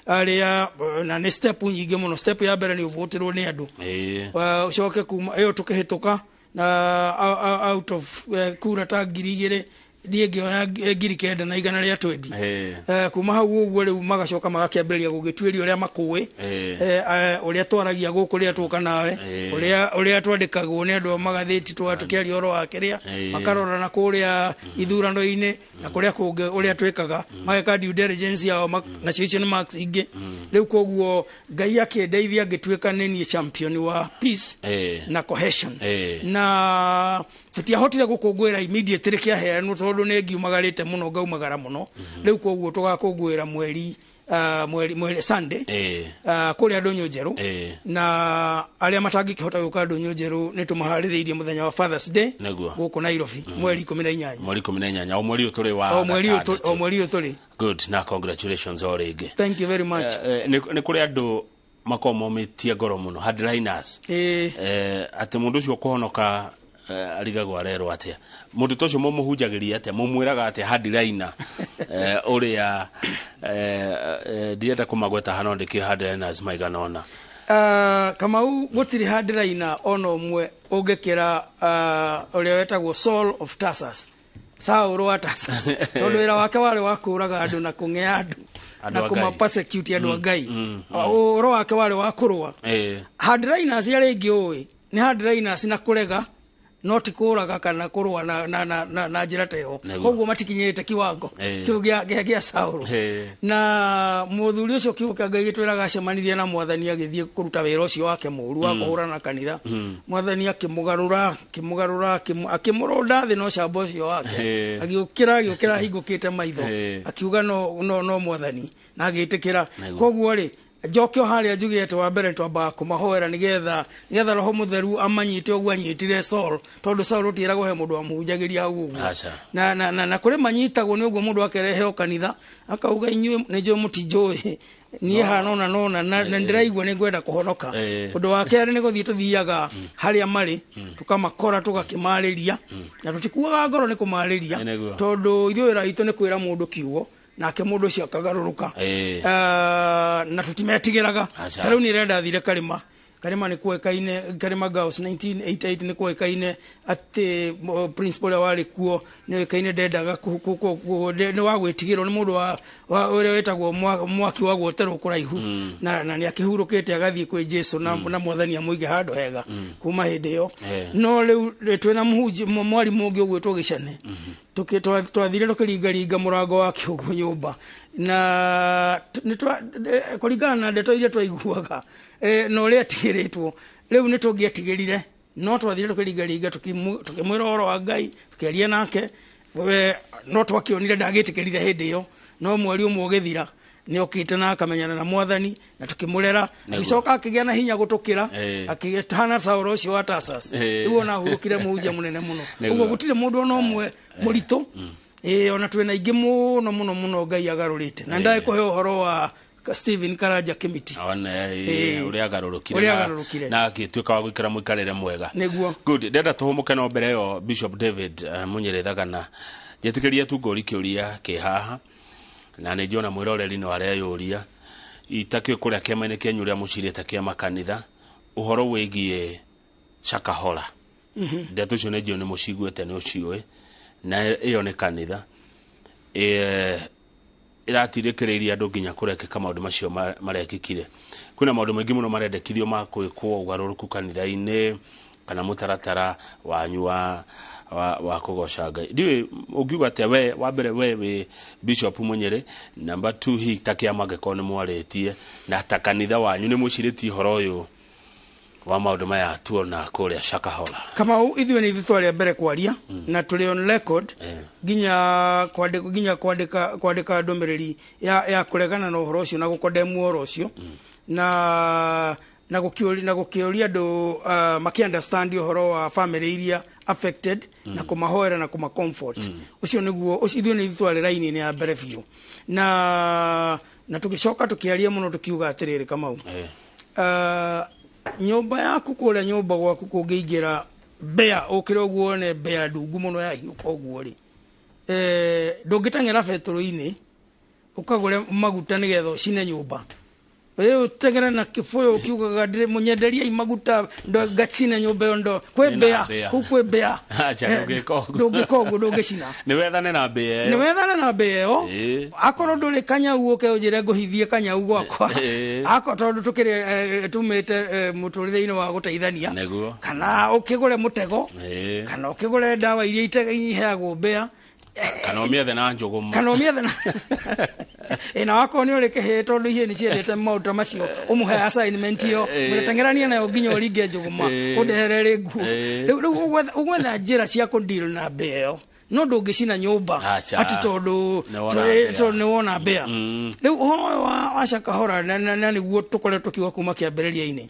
arĩa, na nĩ step nyingĩ mũno. Step ya mbere nĩ ũvũtĩrwo nĩ andũ, ũcoke kuma ĩyo tũkĩhĩtũka na out of kura ta 2000, niĩ ngĩoya 9120. Kuma hau ũguo rĩu magacoka magakĩambĩrĩria gũgĩtuĩria ũrĩa makũĩ, ũrĩa twaragia gũkũ rĩrĩa tũka nawe, ũrĩa twandĩkagwo nĩ andũ a magathĩti tũkĩaria ũhoro wa kĩrĩa, makarora na kũrĩa ithurano-inĩ na kũrĩa kũngĩ ũrĩa twĩkaga, mageka due diligence yao, nacio icio nĩ marks ingĩ. Rĩu koguo Ngai akĩndeithia ngĩtuĩka nĩ niĩ champion wa peace na cohesion. Na tũtiahotire gũkũngũĩra immediately kĩaheanwo, tondũ nĩ ngiumagarĩte mũno, ngaumagara mũno. Rĩu koguo tũgakũngũĩra mweri mweri mweri Sunday, kũrĩa Ndũnyũ Njerũ. Na arĩa matangĩkĩhota gũka Ndũnyũ Njerũ, nĩ tũmaharĩrĩirie mũthenya wa Fathers Day gũkũ Nairobi, mweri 18. Mweri 18, o mweri ũyũ tũrĩ wa O mweri ũyũ gatandatũ. O mweri ũyũ tũrĩ. Good, na congratulations o rĩngĩ. Thank you very much. Nĩ kũrĩ andũ makoragwo momĩtie ngoro mũno, hardliners, atĩ mũndũ ũcio kũhonoka, arigagwo arerwo atĩa. Mũndũ ta ũcio mũmũhunjagĩria atĩa? Mũmwĩraga atĩa hardliner ũrĩa ndirenda kũmagweta hano, ndĩkĩ hardliners maigana ũna? Kamau, gũtirĩ hardliner ona ũmwe ũngĩkĩra ũrĩa wetagwo Saul of Tarsus, Saul wa Tarsus, tondũ wĩra wake warĩ wa kũũraga andũ na kũng'ea andũ Andũ na a Ngai. Kũma-persecute andũ a Ngai. Ũhoro wake warĩ wa kũrũa. Hardliners arĩa ingĩ ũĩ nĩ hardliners na kũrega, no ti kũraga kana kũrũa na njĩra ta ĩyo. Koguo matikinyĩte kiwango kĩu gĩa Saul. Na mũthuri ũcio, kiugo kĩa Ngai gĩtwĩraga acemanirie na Mwathani agĩthiĩ kũruta wĩra ũcio wake mũũru wa kũhũrana na kanitha. Mwathani akĩmũgarũra, akĩmũgarũra, akĩmũrũnda thĩ na ũcamba ũcio wake. Agĩũkĩra ahingũkĩte maitho, akiuga no Mwathani, na agĩtĩkĩra. Koguo rĩ, njoke o harĩa njuge atĩ wa mbere twambaga kũmahoera nĩgetha Roho Mũtheru amanyite ũguo anyitire Saul, tondũ Saul ũtiĩragwo he mũndũ wamũhunjagĩria hau ũguo. Aca. Na kũrĩ manyitagwo nĩ ũguo, mũndũ akereheo kanitha akauga, "Inyuĩ nĩ njũĩ mũtinjũĩ niĩ hana ona nona na ndĩraigua nĩ ngwenda kũhonoka." Ũndũ wa kerĩ nĩ gũthiĩ tũthiaga harĩa marĩ, tũkamakora, tũgakĩmarĩria, na tũtikuaga ngoro nĩ kũmarĩria, tondũ ithuĩ wĩra witũ nĩ kwĩra mũndũ kiugo, nake mũndũ ũcio akagarũrũka. Na tũtimetigĩraga. Aca. Ta rĩu nĩ ndathire Karĩma. Karĩma nĩ kũĩkaine, Karĩma Girls 1988, nĩ kũĩkaine atĩ principal ũrĩa warĩ kuo nĩ oĩkaine ndendaga nĩ wa gwĩtigĩrwo, nĩ mũndũ wa ũrĩa wĩtagwo mwaki wa guoterwo kũraihu, na nĩ akĩhurũkĩte agathiĩ kwĩ Jesu, na Mwathani amũige handũ hega kuma hĩndĩ ĩyo. No rĩu twĩna mũhunji, mwarimũ ũngĩ ũgwĩtwo Gĩcane, twathire tũkĩringaringa mũrango wake ũguo nyũmba, na kũringana na ndeto iria twaiguaga na ũrĩa atigĩrĩtwo rĩu, nĩ tũngĩetigĩrire, no twathire tũkĩringaringa, tũkĩmwĩra ũhoro wa Ngai, tũkĩaria nake. We no twakĩonire ndagĩtĩkĩrire hĩndĩ ĩyo, no mweri ũmwe ũgĩthira nĩ okĩte na akamenyana na Mwathani, na tũkĩmũrera, agĩcoka akĩgĩa na hinya gũtũkĩra, akĩhana Saũlũ ũcio wa Tarsus. Rĩu ona ahurũkire mũhunjia mũnene mũno. Ũguo gũtirĩ mũndũ ona ũmwe mũritũ. Ĩĩ, ona twĩna aingĩ mũno mũno mũno Ngai agarũrĩte, na ndaĩ kũhe ũhoro wa Stephen Karanja Kimiti. One ũrĩa agarũrũkire Ũrĩa agarũrũkire. Na agĩtuĩka wa gũikara mũikarĩre mwega. Good, ndenda tũhũmũke, no mbere ĩyo, Bishop David Mũnyĩrĩ Thagana, njĩtĩkĩria tu ngũri kĩũria kĩ haha, na nĩ njiona mwĩroreri no areyũria itakĩũĩ kũrĩa kĩama-inĩ kĩanyu ũrĩa mũcirĩte kĩa makanitha ũhoro wĩgiĩ Shakahola. Ndeto icio nĩ njũĩ nĩ mũciguĩte, nĩ ũciũĩ, na ĩyo nĩ kanitha ĩratindĩkĩrĩirie andũ nginya kũrekĩka maũndũ macio marekĩkire. Kwĩna maũndũ maingĩ mũno marendekithio ma gwĩkwo ũgarũrũku kanitha-inĩ kana mũtaratara wanyu wa kũgoca Ngai. Ndiũĩ ũngiuga atĩa we. Wa mbere, we wĩ Bishop Mũnyĩrĩ. Number two, hihi ta kĩama angĩkorwo nĩ mwarĩtie na ta kanitha wanyu nĩ mwĩcirĩtie ũhoro ũyũ wa maũndũ maya tuona kũrĩa Shakahola? Kamau, ithuĩ nĩ ithuĩ twarĩ a mbere kwaria, na tũrĩ on record nginya kwandĩka, nginya kwandĩka ndũmĩrĩri ya kũregana na ũhoro ũcio na gũkondemu ũhoro ũcio, na gũkĩũria andũ maki understand ũhoro wa family iria affected, na kũmahoera na kũma comfort. Ũcio nĩguo ũcio ithuĩ nĩ ithuĩ twarĩ raini-inĩ ya mbere biũ, na tũgĩcoka tũkĩaria mũno, tũkiuga atĩrĩrĩ, Kamau, nyũmba yaku, kũrĩa nyũmba gwaku kũngĩingĩra mbea, ũkĩre ũguo wone mbea ndungu mũno yahiũka ũguo rĩ, ndũngĩteng'era betũrũ-inĩ ũkagũre maguta nĩgetha ũcine nyũmba. Ĩ ũteng'ere na kĩbũyũ ũkiugaga, "Ndĩrĩ mũnyenderiai maguta ngacine nyũmba ĩyo ndo kwĩ Ĩna mbea mbĩa. Kũu kwĩ mbea." Acha, ndũngĩka ũguo. Ndũngĩka ũguo, ndũngĩcina. Nĩ wethane na mbĩa Nĩ ĩyo. wethane na mbĩa ĩyo. Akorwo ndũrĩ kanyau, ũke ũnjĩre ngũhithie kanyau gwakwa. Akorwo tondũ tũkĩrĩ tumĩte mũtũrĩre-inĩ wa gũteithania, kana ũkĩgũre mũtego, kana ũkĩgũre ndawa iria iheagwo mbĩa. Kana ũmĩethe na njũgũma. Kana ũmĩethe na ĩ na wakorwo nĩ ũrĩ kĩhĩ, tondũ ihĩ nĩ ciendete maũndũ ta macio, ũmũhe assignment ĩyo, mũteng'erania nayo nginya ũringe njũgũma, ũndehere rĩ nguo. Rĩu ũgwetha njĩra cia kũ deal na mbĩa ĩyo. No ndũngĩcina nyũmba atĩ tondũ nĩ wona mbĩa. Rĩu ũhoro ũyũ wa Shakahola na nĩguo tũkoretwo tũkiuga kuma kĩambĩrĩria-inĩ,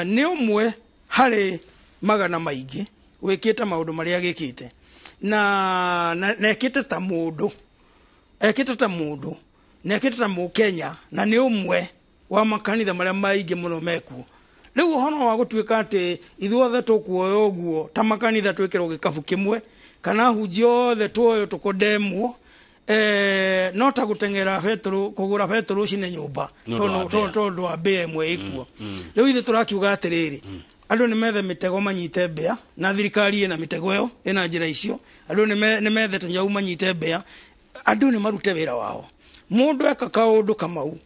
nĩ ũmwe harĩ magana maingĩ wĩkĩte maũndũ marĩa agĩkĩte, na ekĩte ta mũndũ, ekĩte ta mũndũ, na ekĩte ta Mũkenya, na nĩ ũmwe wa makanitha marĩa maingĩ mũno mekuo. Rĩu ũhoro wa gũtuĩka atĩ ithuothe tũkuoya ũguo ta makanitha twĩkĩrwo gĩkabu kĩmwe, kana hunjia othe tuoyo tũkondemwo, no ta gũteng'era betũrũ, kũgũra betũrũ cine nyũmba tondũ wa mbĩa ĩmwe ĩkuo. Rĩu ithuĩ tũrakiuga atĩrĩrĩ, andũ nĩ methe mĩtego manyite mbĩa, na thirikari ĩna mĩtego ĩyo, ĩna njĩra icio. Andũ nĩ methe tũnyau manyite mbĩa, andũ nĩ marute wĩra wao. Mũndũ eka kaũndũ kamau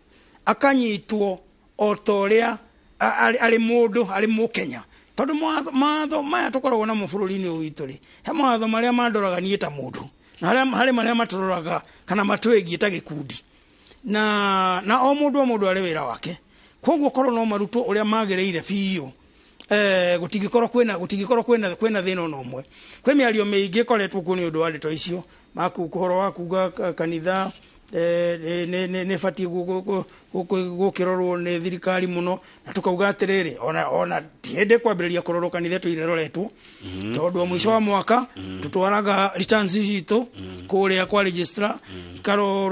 akanyitwo o ta ũrĩa arĩ mũndũ, arĩ Mũkenya. Tondũ mawatho maya tũkoragwo namo bũrũri-inĩ ũyũ witũ rĩ, he mawatho marĩa mandoraga niĩ ta mũndũ, na harĩ marĩa matũroraga kana matwĩgiĩ ta gĩkundi. Na o mũndũ o mũndũ arĩ wĩra wake. Koguo korwo no marutwo ũrĩa magĩrĩire biũ, gũtingĩkorwo kwĩna thĩna ona ũmwe. Kwĩ mĩario mĩingĩ ĩkoretwo kuo nĩ ũndũ wa ndeto icio, ũhoro wa kuga kanitha nĩ batiĩ gũkĩrorwo nĩ thirikari mũno, na tũkauga atĩrĩrĩ, ona ti hĩndĩ kwambĩrĩria kũrorwo kanitha ĩtũire ĩroretwo, tondũ o mũico wa mwaka tũtwaraga returns citũ kũrĩa kwa registrar,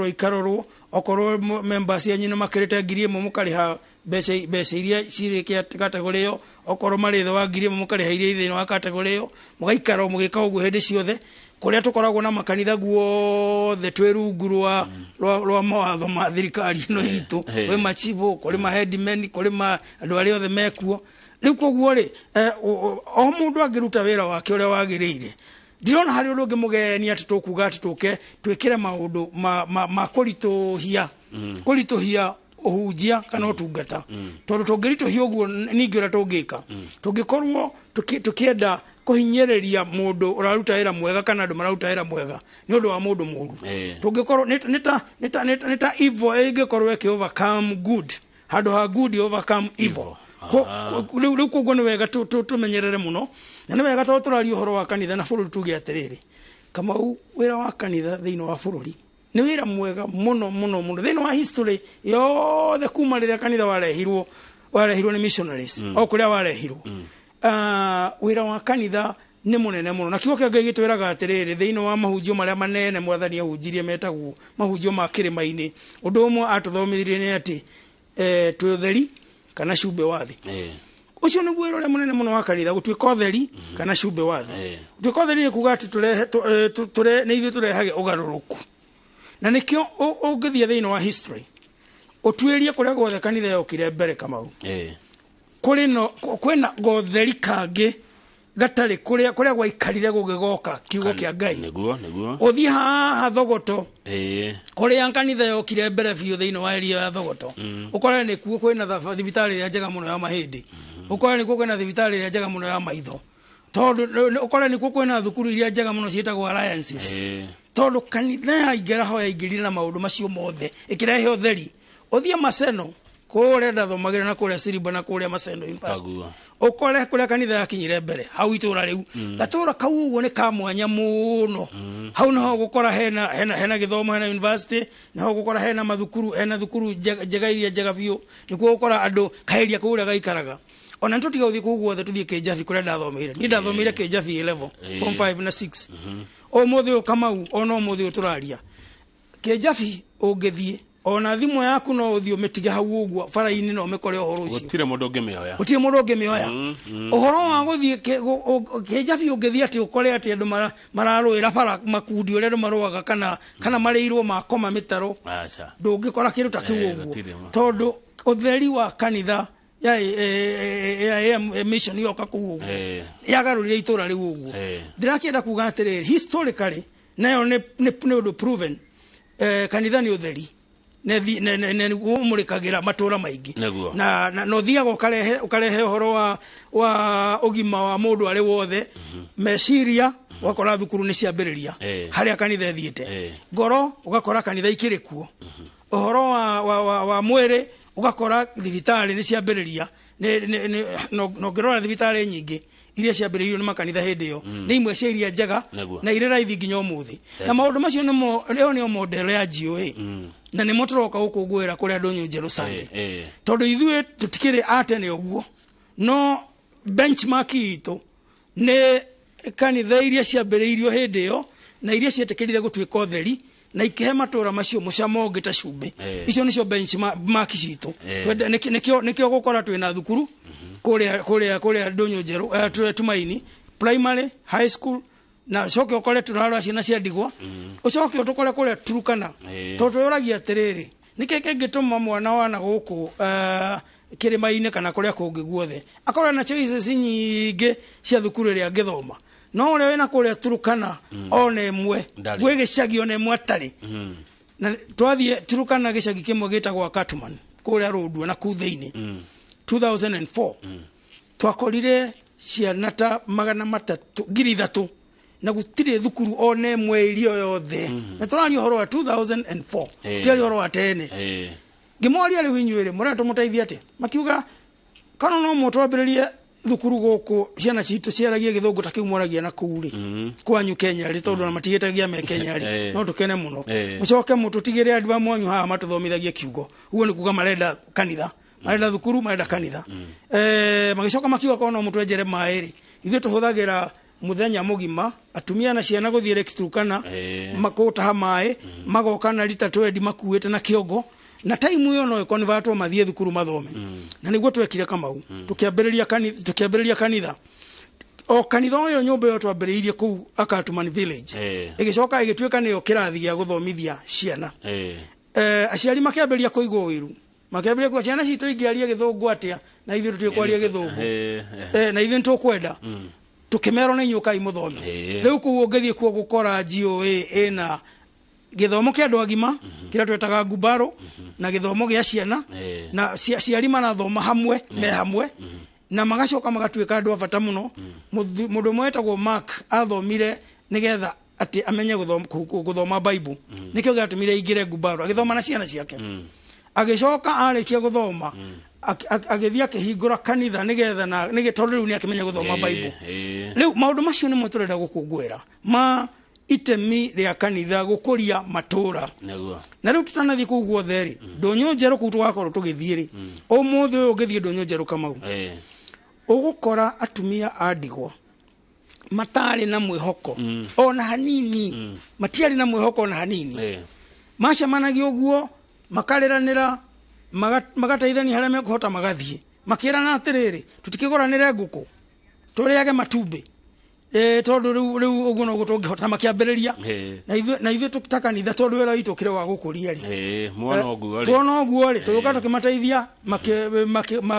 ikarorwo okorwo members yanyu nĩ makĩrĩte 1,000 mũkarĩha mbeca iria cirĩ category ĩyo, okorwo marĩ thĩ wa 1,000 mũkarĩha iria thĩinĩ wa category ĩyo, mũgaikara mũgĩka ũguo hĩndĩ ciothe. Kũrĩa tũkoragwo na makanitha guothe twĩ rungu rwa mawatho ma thirikari ĩno itũ, kwĩ machibũ, kũrĩ ma headmen, kũrĩ andũ arĩa othe mekuo. Rĩu koguo rĩ, o mũndũ angĩruta wĩra wake ũrĩa wagĩrĩire, ndirona harĩ ũndũ ũngĩ mũgeni atĩ tũkuga atĩ tũke twĩkĩre maũndũ ma kũritũhia ũhunjia kana ũtungata. Tondũ tũngĩritũhia ũguo ningĩ ũrĩa tũngĩka, tũngĩkorwo tũkĩenda kũhinyĩrĩria mũndũ ũraruta wĩra mwega kana andũ mararuta wĩra mwega nĩ ũndũ wa mũndũ mũũru, tũngĩkorwo nĩ ta evil ĩngĩkorwo ĩkĩ overcome good, handũ ha good overcome evil. Rĩu koguo nĩ wega tũmenyerere mũno, na nĩ wega tondũ tũraria ũhoro wa kanitha na bũrũri tuge atĩrĩrĩ, Kamau, wĩra wa kanitha thĩinĩ wa bũrũri nĩ wĩra mwega mũno mũno mũno thĩinĩ wa history yothe, kuma rĩrĩa kanitha warehirwo nĩ missionaries, o kũrĩa warehirwo. Wĩra wa kanitha nĩ mũnene mũno, na kiugo kĩa Ngai gĩtwĩraga atĩrĩrĩ, thĩinĩ wa mahunjio marĩa manene mwathani ahunjirie metagwo mahunjio ma kĩrĩma-inĩ, ũndũ ũmwe atũthomithirie nĩ atĩ twĩ ũtheri kana cumbĩ wa thĩ. Ũcio nĩguo wĩra ũrĩa mũnene mũno wa kanitha, gũtuĩka ũtheri kana cumbĩ wa thĩ. Gũtuĩka ũtheri nĩ kuga atĩ nĩ ithuĩ tũrehage ũgarũrũku, na nĩkĩo ũngĩthiĩ thĩinĩ wa history ũtuĩrie kũrĩa guothe kanitha yokire mbere Kamau, kwĩna gotheri kangĩ gatarĩ kũrĩa gwaikarire gũgĩgoka kiugo kĩa Ngai. Nĩguo ũthiĩ haha Thogoto, kũrĩa kanitha yokire mbere biũ thĩinĩ wa area ya Thogoto, ũkore nĩkuo kwĩna thibitarĩ ĩrĩa njega mũno ya mahĩndĩ, ũkore nĩkuo kwĩna thibitarĩ ĩrĩa njega mũno ya maitho, tondũ ũkore nĩkuo kwĩna thukuru iria njega mũno ciĩtagwo alliances, tondũ kanitha yaingĩra ho yaingĩrire na maũndũ macio mothe ĩkĩrehe ũtheri. Ũthiĩ Maseno kũrĩa ndathomagĩra na kũrĩa Siriba na kũrĩa Maseno University, ũkore kũrĩa kanitha yakinyire mbere hau itũra rĩu, gatũra kau ũguo nĩ ka mwanya mũno. Hau nĩho ũgũkora hena gĩthomo, hena university, nĩho ũgũkora hena mathukuru, hena thukuru njega iria njega biũ, nĩkuo ũgũkora andũ kaeria kũu ũrĩa gaikaraga. Ona nĩtũtiga gũthiĩ kũu guothe tũthiĩ Kĩnjabi kũrĩa ndathomeire. Niĩ ndathomeire Kĩnjabi A level, form 5 na 6. Ũmũthĩ ũyũ Kamau, ona ũmũthĩ ũyũ tũraria, Kĩnjabi ũngĩthiĩ ona thimũ yaku no ũthiĩ ũmĩtige hau ũguo bara-inĩ no ũmĩkore ũhoro ũcio. Gũtirĩ mũndũ ũngĩmĩoya. Gũtirĩ mũndũ ũngĩmĩoya. Ũhoro wa gũthiĩ Kĩnjabi ũngĩthiĩ atĩ ũkore atĩ andũ mararũĩra bara makundi ũrĩa andũ marũaga kana marĩirwo makoma mĩtaro, ndũngĩkora kĩndũ ta kĩu ũguo, tondũ ũtheri wa kanitha ya mission yoka kũu ũguo yagarũrire itũra rĩu ũguo. Ndĩrakĩenda kuga atĩrĩrĩ, historically nayo nĩ ũndũ proven, kanitha nĩ ũtheri ũmũrĩkagĩra matũra maingĩ, na no thiaga ũkarehe ũhoro wa ũgima wa mũndũ arĩ wothe, meciria ũgakora thukuru nĩ ciambĩrĩria harĩa kanitha ĩthiĩte, ngoro ũgakora kanitha ikĩrĩ kuo, ũhoro wa mwĩrĩ Ũgakora thibitarĩ nĩ ciambĩrĩria, na ũngĩrora thibitarĩ nyingĩ iria ciambĩrĩirio nĩ makanitha hĩndĩ ĩyo, nĩ imwe cia iria njega na irĩ raithi nginya ũmũthĩ. Na maũndũ macio nĩmo, ĩyo nĩyo model ya GOA, na nĩmo tũroka gũkũngũĩra kũrĩa Ndũnyũ Njerũ Sunday, tondũ ithuĩ tũtikĩrĩ a tene ũguo, no benchmark itũ nĩ kanitha iria ciambĩrĩirio hĩndĩ ĩyo na iria cietĩkĩrire gũtuĩka ũtheri na ikĩhe matũra macio mũcamo ũngĩ ta cumbĩ. Icio nĩcio benchmark citũ. Nĩkĩo gũkora twĩna thukuru kũrĩa Ndũnyũ Njerũ, Tumaini primary, high school, na ũcoke ũkore tũrarora ciana cia ndigwa, ũcoke ũtũkore kũrĩa Turukana, tondũ twĩyũragia atĩrĩrĩ, nĩkĩ kĩngĩtũma mwana wana gũkũ kĩrĩma-inĩ kana kũrĩa kũngĩ guothe akorwo na choices nyingĩ cia thukuru ĩrĩa angĩthoma, no ũrĩa wĩna kũrĩa Turukana ona ĩmwe gwĩ gĩcagi ona ĩmwe atarĩ? Na twathiĩ Turukana gĩcagi kĩmwe gĩtagwo Katuman kũrĩa Rũndua na kũu thĩinĩ, 2004 twakorire ciana ta 300, 3,000, na gũtirĩ thukuru ona ĩmwe irio yothe. Na tũraria ũhoro wa 2004, tũraria ũhoro wa tene. Ngĩmoria, rĩu inyuĩ rĩ, mũrenda tũmũteithie atĩa? Makiuga kana no mũtwambĩrĩrie thukuru gũkũ, ciana citũ ciaragie gĩthũngũ ta kĩu mwaragia na kũu rĩ kwanyu Kenya rĩ, tondũ ona matigĩtagia me Kenya rĩ, no tũkene mũno. Mũcoke mũtũtigĩre andũ a mwanyu haha matũthomithagie kiugo. Ũguo nĩ kuga marenda kanitha, marenda thukuru, marenda kanitha. Magĩcoka makiuga korwo no mũtwenjere maĩ rĩ, ithuĩ tũhũthagĩra mũthenya mũgima atumia na ciana gũthiĩ Lake Turkana gũtaha maĩ, magoka na rita 20 makuĩte na kĩongo, na time ĩyo no ĩkonvatwo mathiĩ thukuru mathome. Na nĩguo twekire, Kamau, tũkĩambĩrĩria kanitha, o kanitha ũyũ, nyũmba ĩyo twambĩrĩirie kũu Akatuman village, ĩgĩcoka ĩgĩtuĩka nĩyo kĩrathi gĩa gũthomithia ciana. Aciari makĩambĩrĩria kũigua ũiru, makĩambĩrĩria kuga ciana citũ ingĩaria gĩthũngũ atĩa na ithuĩ tũtiũĩ kwaria gĩthũngũ? Na ithuĩ nĩtũkwenda. Tũkĩmerwo nĩ inyuĩ ũkai mũthome. Rĩu kũu ũngĩthiĩ kuo gũkora GOA ĩna gĩthomo kĩa andũ agima kĩrĩa twetaga ngubaro, na gĩthomo gĩa ciana, na ciari marathoma hamwe me hamwe, na magacoka magatuĩka andũ a bata mũno. Mũndũ ũmwe wetagwo Mark athomire nĩgetha atĩ amenye gũthoma Bible, nĩkĩo gĩatũmire aingĩre ngubaro, agĩthoma na ciana ciake. Agĩcoka arĩkia gũthoma, agĩthiĩ akĩhingũra kanitha nĩgetha na tondũ rĩu nĩ akĩmenya gũthoma Bible. Rĩu maũndũ macio nĩmo tũrenda gũkũngũĩra, ma itemi rĩa kanitha gũkũria matũra. Na rĩu tũtanathiĩ kũu guothe rĩ, Ndũnyũ Njerũ kũu tũgakorwo tũgĩthiĩ rĩ, ũmũthĩ ũyũ ũngĩthiĩ Ndũnyũ Njerũ, Kamau, ũgũkora atumia a ndigwa matarĩ na mwĩhoko ona hanini, matiarĩ na mwĩhoko ona hanini. Macemanagia ũguo makarĩranĩra, magateithania harĩa mekũhota, magathiĩ makĩrana atĩrĩrĩ, tũtikĩgũranĩre ngũkũ tũrĩage matumbĩ, tondũ rĩu ũguo noguo tũngĩhota, na makĩambĩrĩria. Na ithuĩ ta kanitha, tondũ wĩra witũ ũkĩrĩ wa gũkũria rĩ, Mwona ũguo rĩ, tuona ũguo rĩ, tũgĩũka tũkĩmateithia,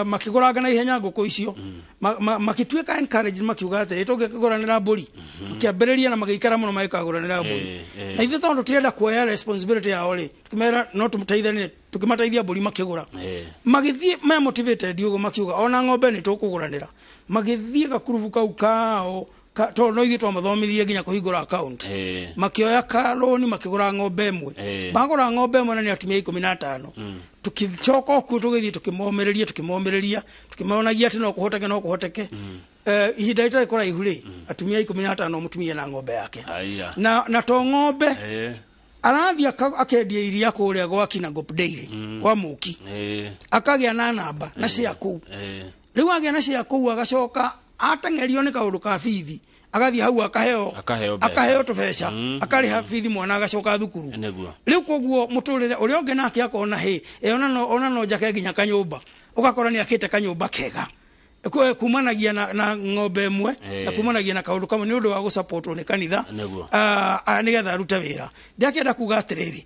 makĩgũranga na ihenya ngũkũ icio. Makĩtuĩka encouraged, makiuga atĩrĩ, tũngĩkĩgũranĩra mbũri. Makĩambĩrĩria na magĩikara mũno magĩkagũranĩra mbũri. Na ithuĩ tondũ tũtirenda kuoya responsibility yao rĩ, tũkĩmera no tũteithanie, tũkĩmateithia mbũri makĩgũra. Magĩthiĩ me motivated ũguo, makiuga ona ng'ombe nĩ tũkũgũranĩra. Magĩthiĩ gakurubu kau kao tondũ no ithuĩ twamathomithie nginya kũhingũra account. Makĩoya karũni, makĩgũra ng'ombe ĩmwe. Magũra ng'ombe ĩmwe na nĩ atumia 15. Tũkĩcoka o kuo, tũgĩthiĩ tũkĩmomĩrĩria, tũkĩmomĩrĩria, tũkĩmonagia atĩ no kũhoteke, no kũhoteke. Ihinda rĩtarĩ kũraihu rĩ, atumia 15, mũtumia na ng'ombe yake. Aya. Na to ng'ombe, arathiĩ akendia iria kũrĩa gwa Kinangop Dairy kwa Mũki, akagĩa na namba na cia kũu. Rĩu agĩa na cia kũu, agacoka ateng'erio nĩ kaũndũ ka bithi, agathiĩ hau akaheo, Akaheo mbeca. Akaheo tũbeca, akarĩha bithi mwana agacoka thukuru. Rĩu koguo mũtũrĩre ũrĩa ũngĩ nake akona hĩ ona no njake nginya kanyũmba, ũgakora nĩ akĩte kanyũmba kega kumanagia na ng'ombe ĩmwe, na kumanagia na kaũndũ kamwe nĩ ũndũ wa gũsupportwo nĩ kanitha. Nĩgetha arute wĩra. Ndĩakĩenda kuga atĩrĩrĩ,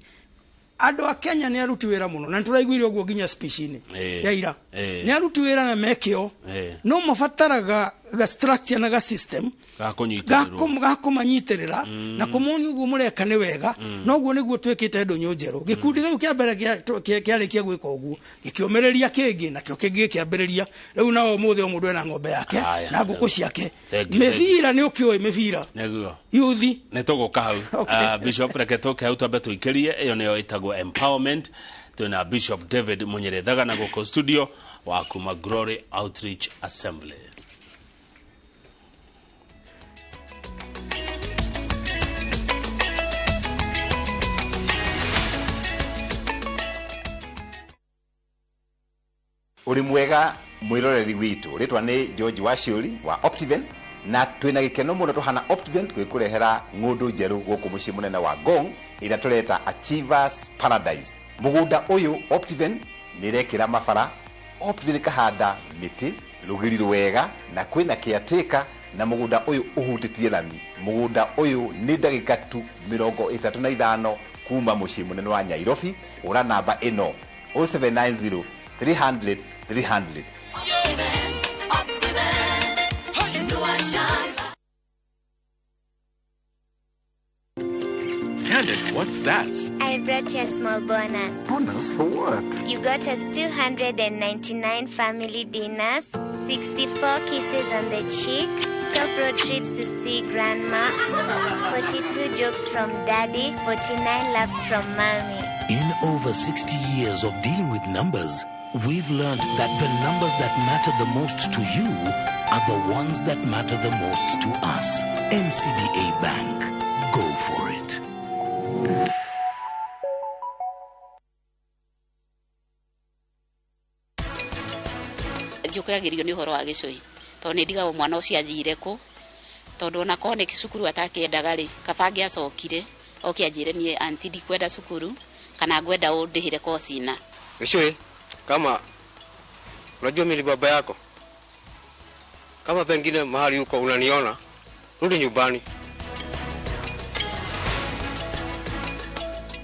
andũ a Kenya nĩ aruti wĩra mũno, na nĩ tũraiguire ũguo nginya speech-inĩ ya ira. Nĩ aruti wĩra na mekĩo, no mabataraga ga structure na ga system Gakũnyitĩrĩrwo. Gakũmanyitĩrĩra na kũmonia ũguo mũreka nĩ wega. Noguo nĩguo twĩkĩte Ndũnyũ Njerũ. Gĩkundi gĩu kĩa mbere kĩarĩkia gwĩka ũguo, gĩkĩũmĩrĩria kĩngĩ, nakĩo kĩngĩ gĩkĩambĩrĩria. Rĩu nao ũmũthĩ o mũndũ ena ng'ombe yake Haya. na ngũkũ ciake. Thank you, thank you. Mĩbira nĩ ũkĩũĩ mĩbira yuthi. Nĩ tũgũka hau. Okay. Bishop, reke tũke hau twambe tũikĩrie. Ĩyo nĩyo ĩtagwo empowerment. Twina Bishop David Munyere Thagana gũkũ studio wa kuma Glory Outreach Assembly. Uri mwega mwiroreri witu, ritwa ni George Waciuri wa Optiven, na twina gikeno muno tuhana Optiven twikurehera ng'undu njeru guku mucii munene wa Ngong ira tureta Achievers Paradise. Mugunda uyu Optiven nirekira mabara, Optiven kahanda miti rugiri rwega na kwina caretaker, na mugunda uyu uhutitie lami. Mugunda uyu ni ndagika tu 35 kuma mucii munene wa Nairobi. Ura namba ino 0790 300 300. Candace, what's that? I brought you a small bonus. Bonus for what? You got us 299 family dinners, 64 kisses on the cheek, 12 road trips to see grandma, 42 jokes from daddy, 49 laughs from mommy. In over 60 years of dealing with numbers, we've learned that the numbers that matter the most to you are the ones that matter the most to us. NCBA Bank. Go for it. Njũkagĩrio nĩ ũhoro wa gĩcũi tondũ nĩ ndigagwo mwana ũcio athire kũ, tondũ ona korwo nĩ cukuru atakĩendaga rĩ, kaba angĩacokire oke anjĩre niĩ anti ndikwenda cukuru kana ngwenda ũndĩhĩre koci na gĩcũi. Kama unajua mimi ni baba yako, kama pengine mahali uko unaniona, rudi nyumbani.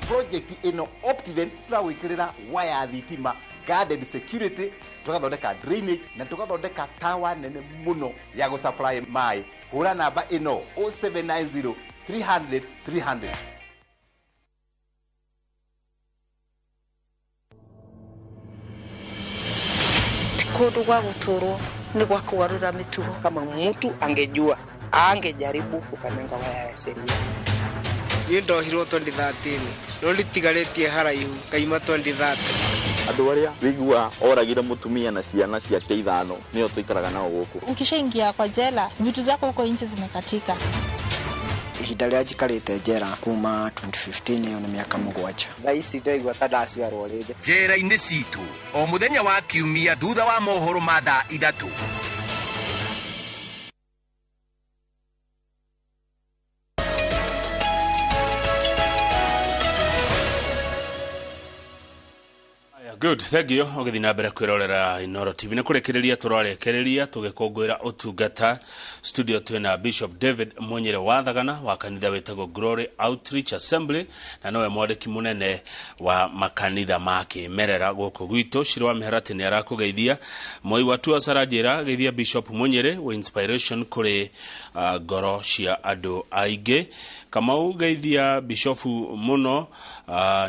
Project ino Optiven turawikirira waya thitima, guarded security, tugathondeka drainage na tugathondeka tower nene muno ya gusupply mai. Hura namba ino 0790 300 300. Kundu gwa guturwo ni gwa kugarura mitugo. Kama mtu angejua angejaribu kukanyanga waya ya sheria. Niĩ ndohirwo 2013 no nditigarĩtie haraihu ngaima 2030. Andũ arĩa wĩigua oragire mũtumia na ciana ciake ithano nĩo tũikaraga nao gũkũ. Ukishaingia kwa jela vitu zako huko nje zimekatika. Ihinda rĩrĩa njikarĩte njera kuma 2015 ĩyo nĩ mĩaka 7. Thaa ici ndĩraigua ta ndaciarwo rĩngĩ. Njera-inĩ citũ o mũthenya wa kiumia thutha wa mohoro ma thaa 3. Good, thank you. Ũgĩthiĩ na mbere kwĩrorera Inooro TV. Nĩ kũrĩkĩrĩria tũrarekereria tũgĩkũngũĩra ũtungata. Studio twĩna Bishop David Munyere wa Thagana wa kanitha wĩtagwo Glory Outreach Assembly, na nowe mwandĩki mũnene wa makanitha ma kĩmerera gũkũ gwitũ. Ciro wa Mĩharatĩ nĩ arakũgeithia. Moi wa Tua Saranjĩra geithia Bishop Munyere wa inspiration kũrĩ ngoro cia andũ aingĩ. Kamau geithia Bishop mũno,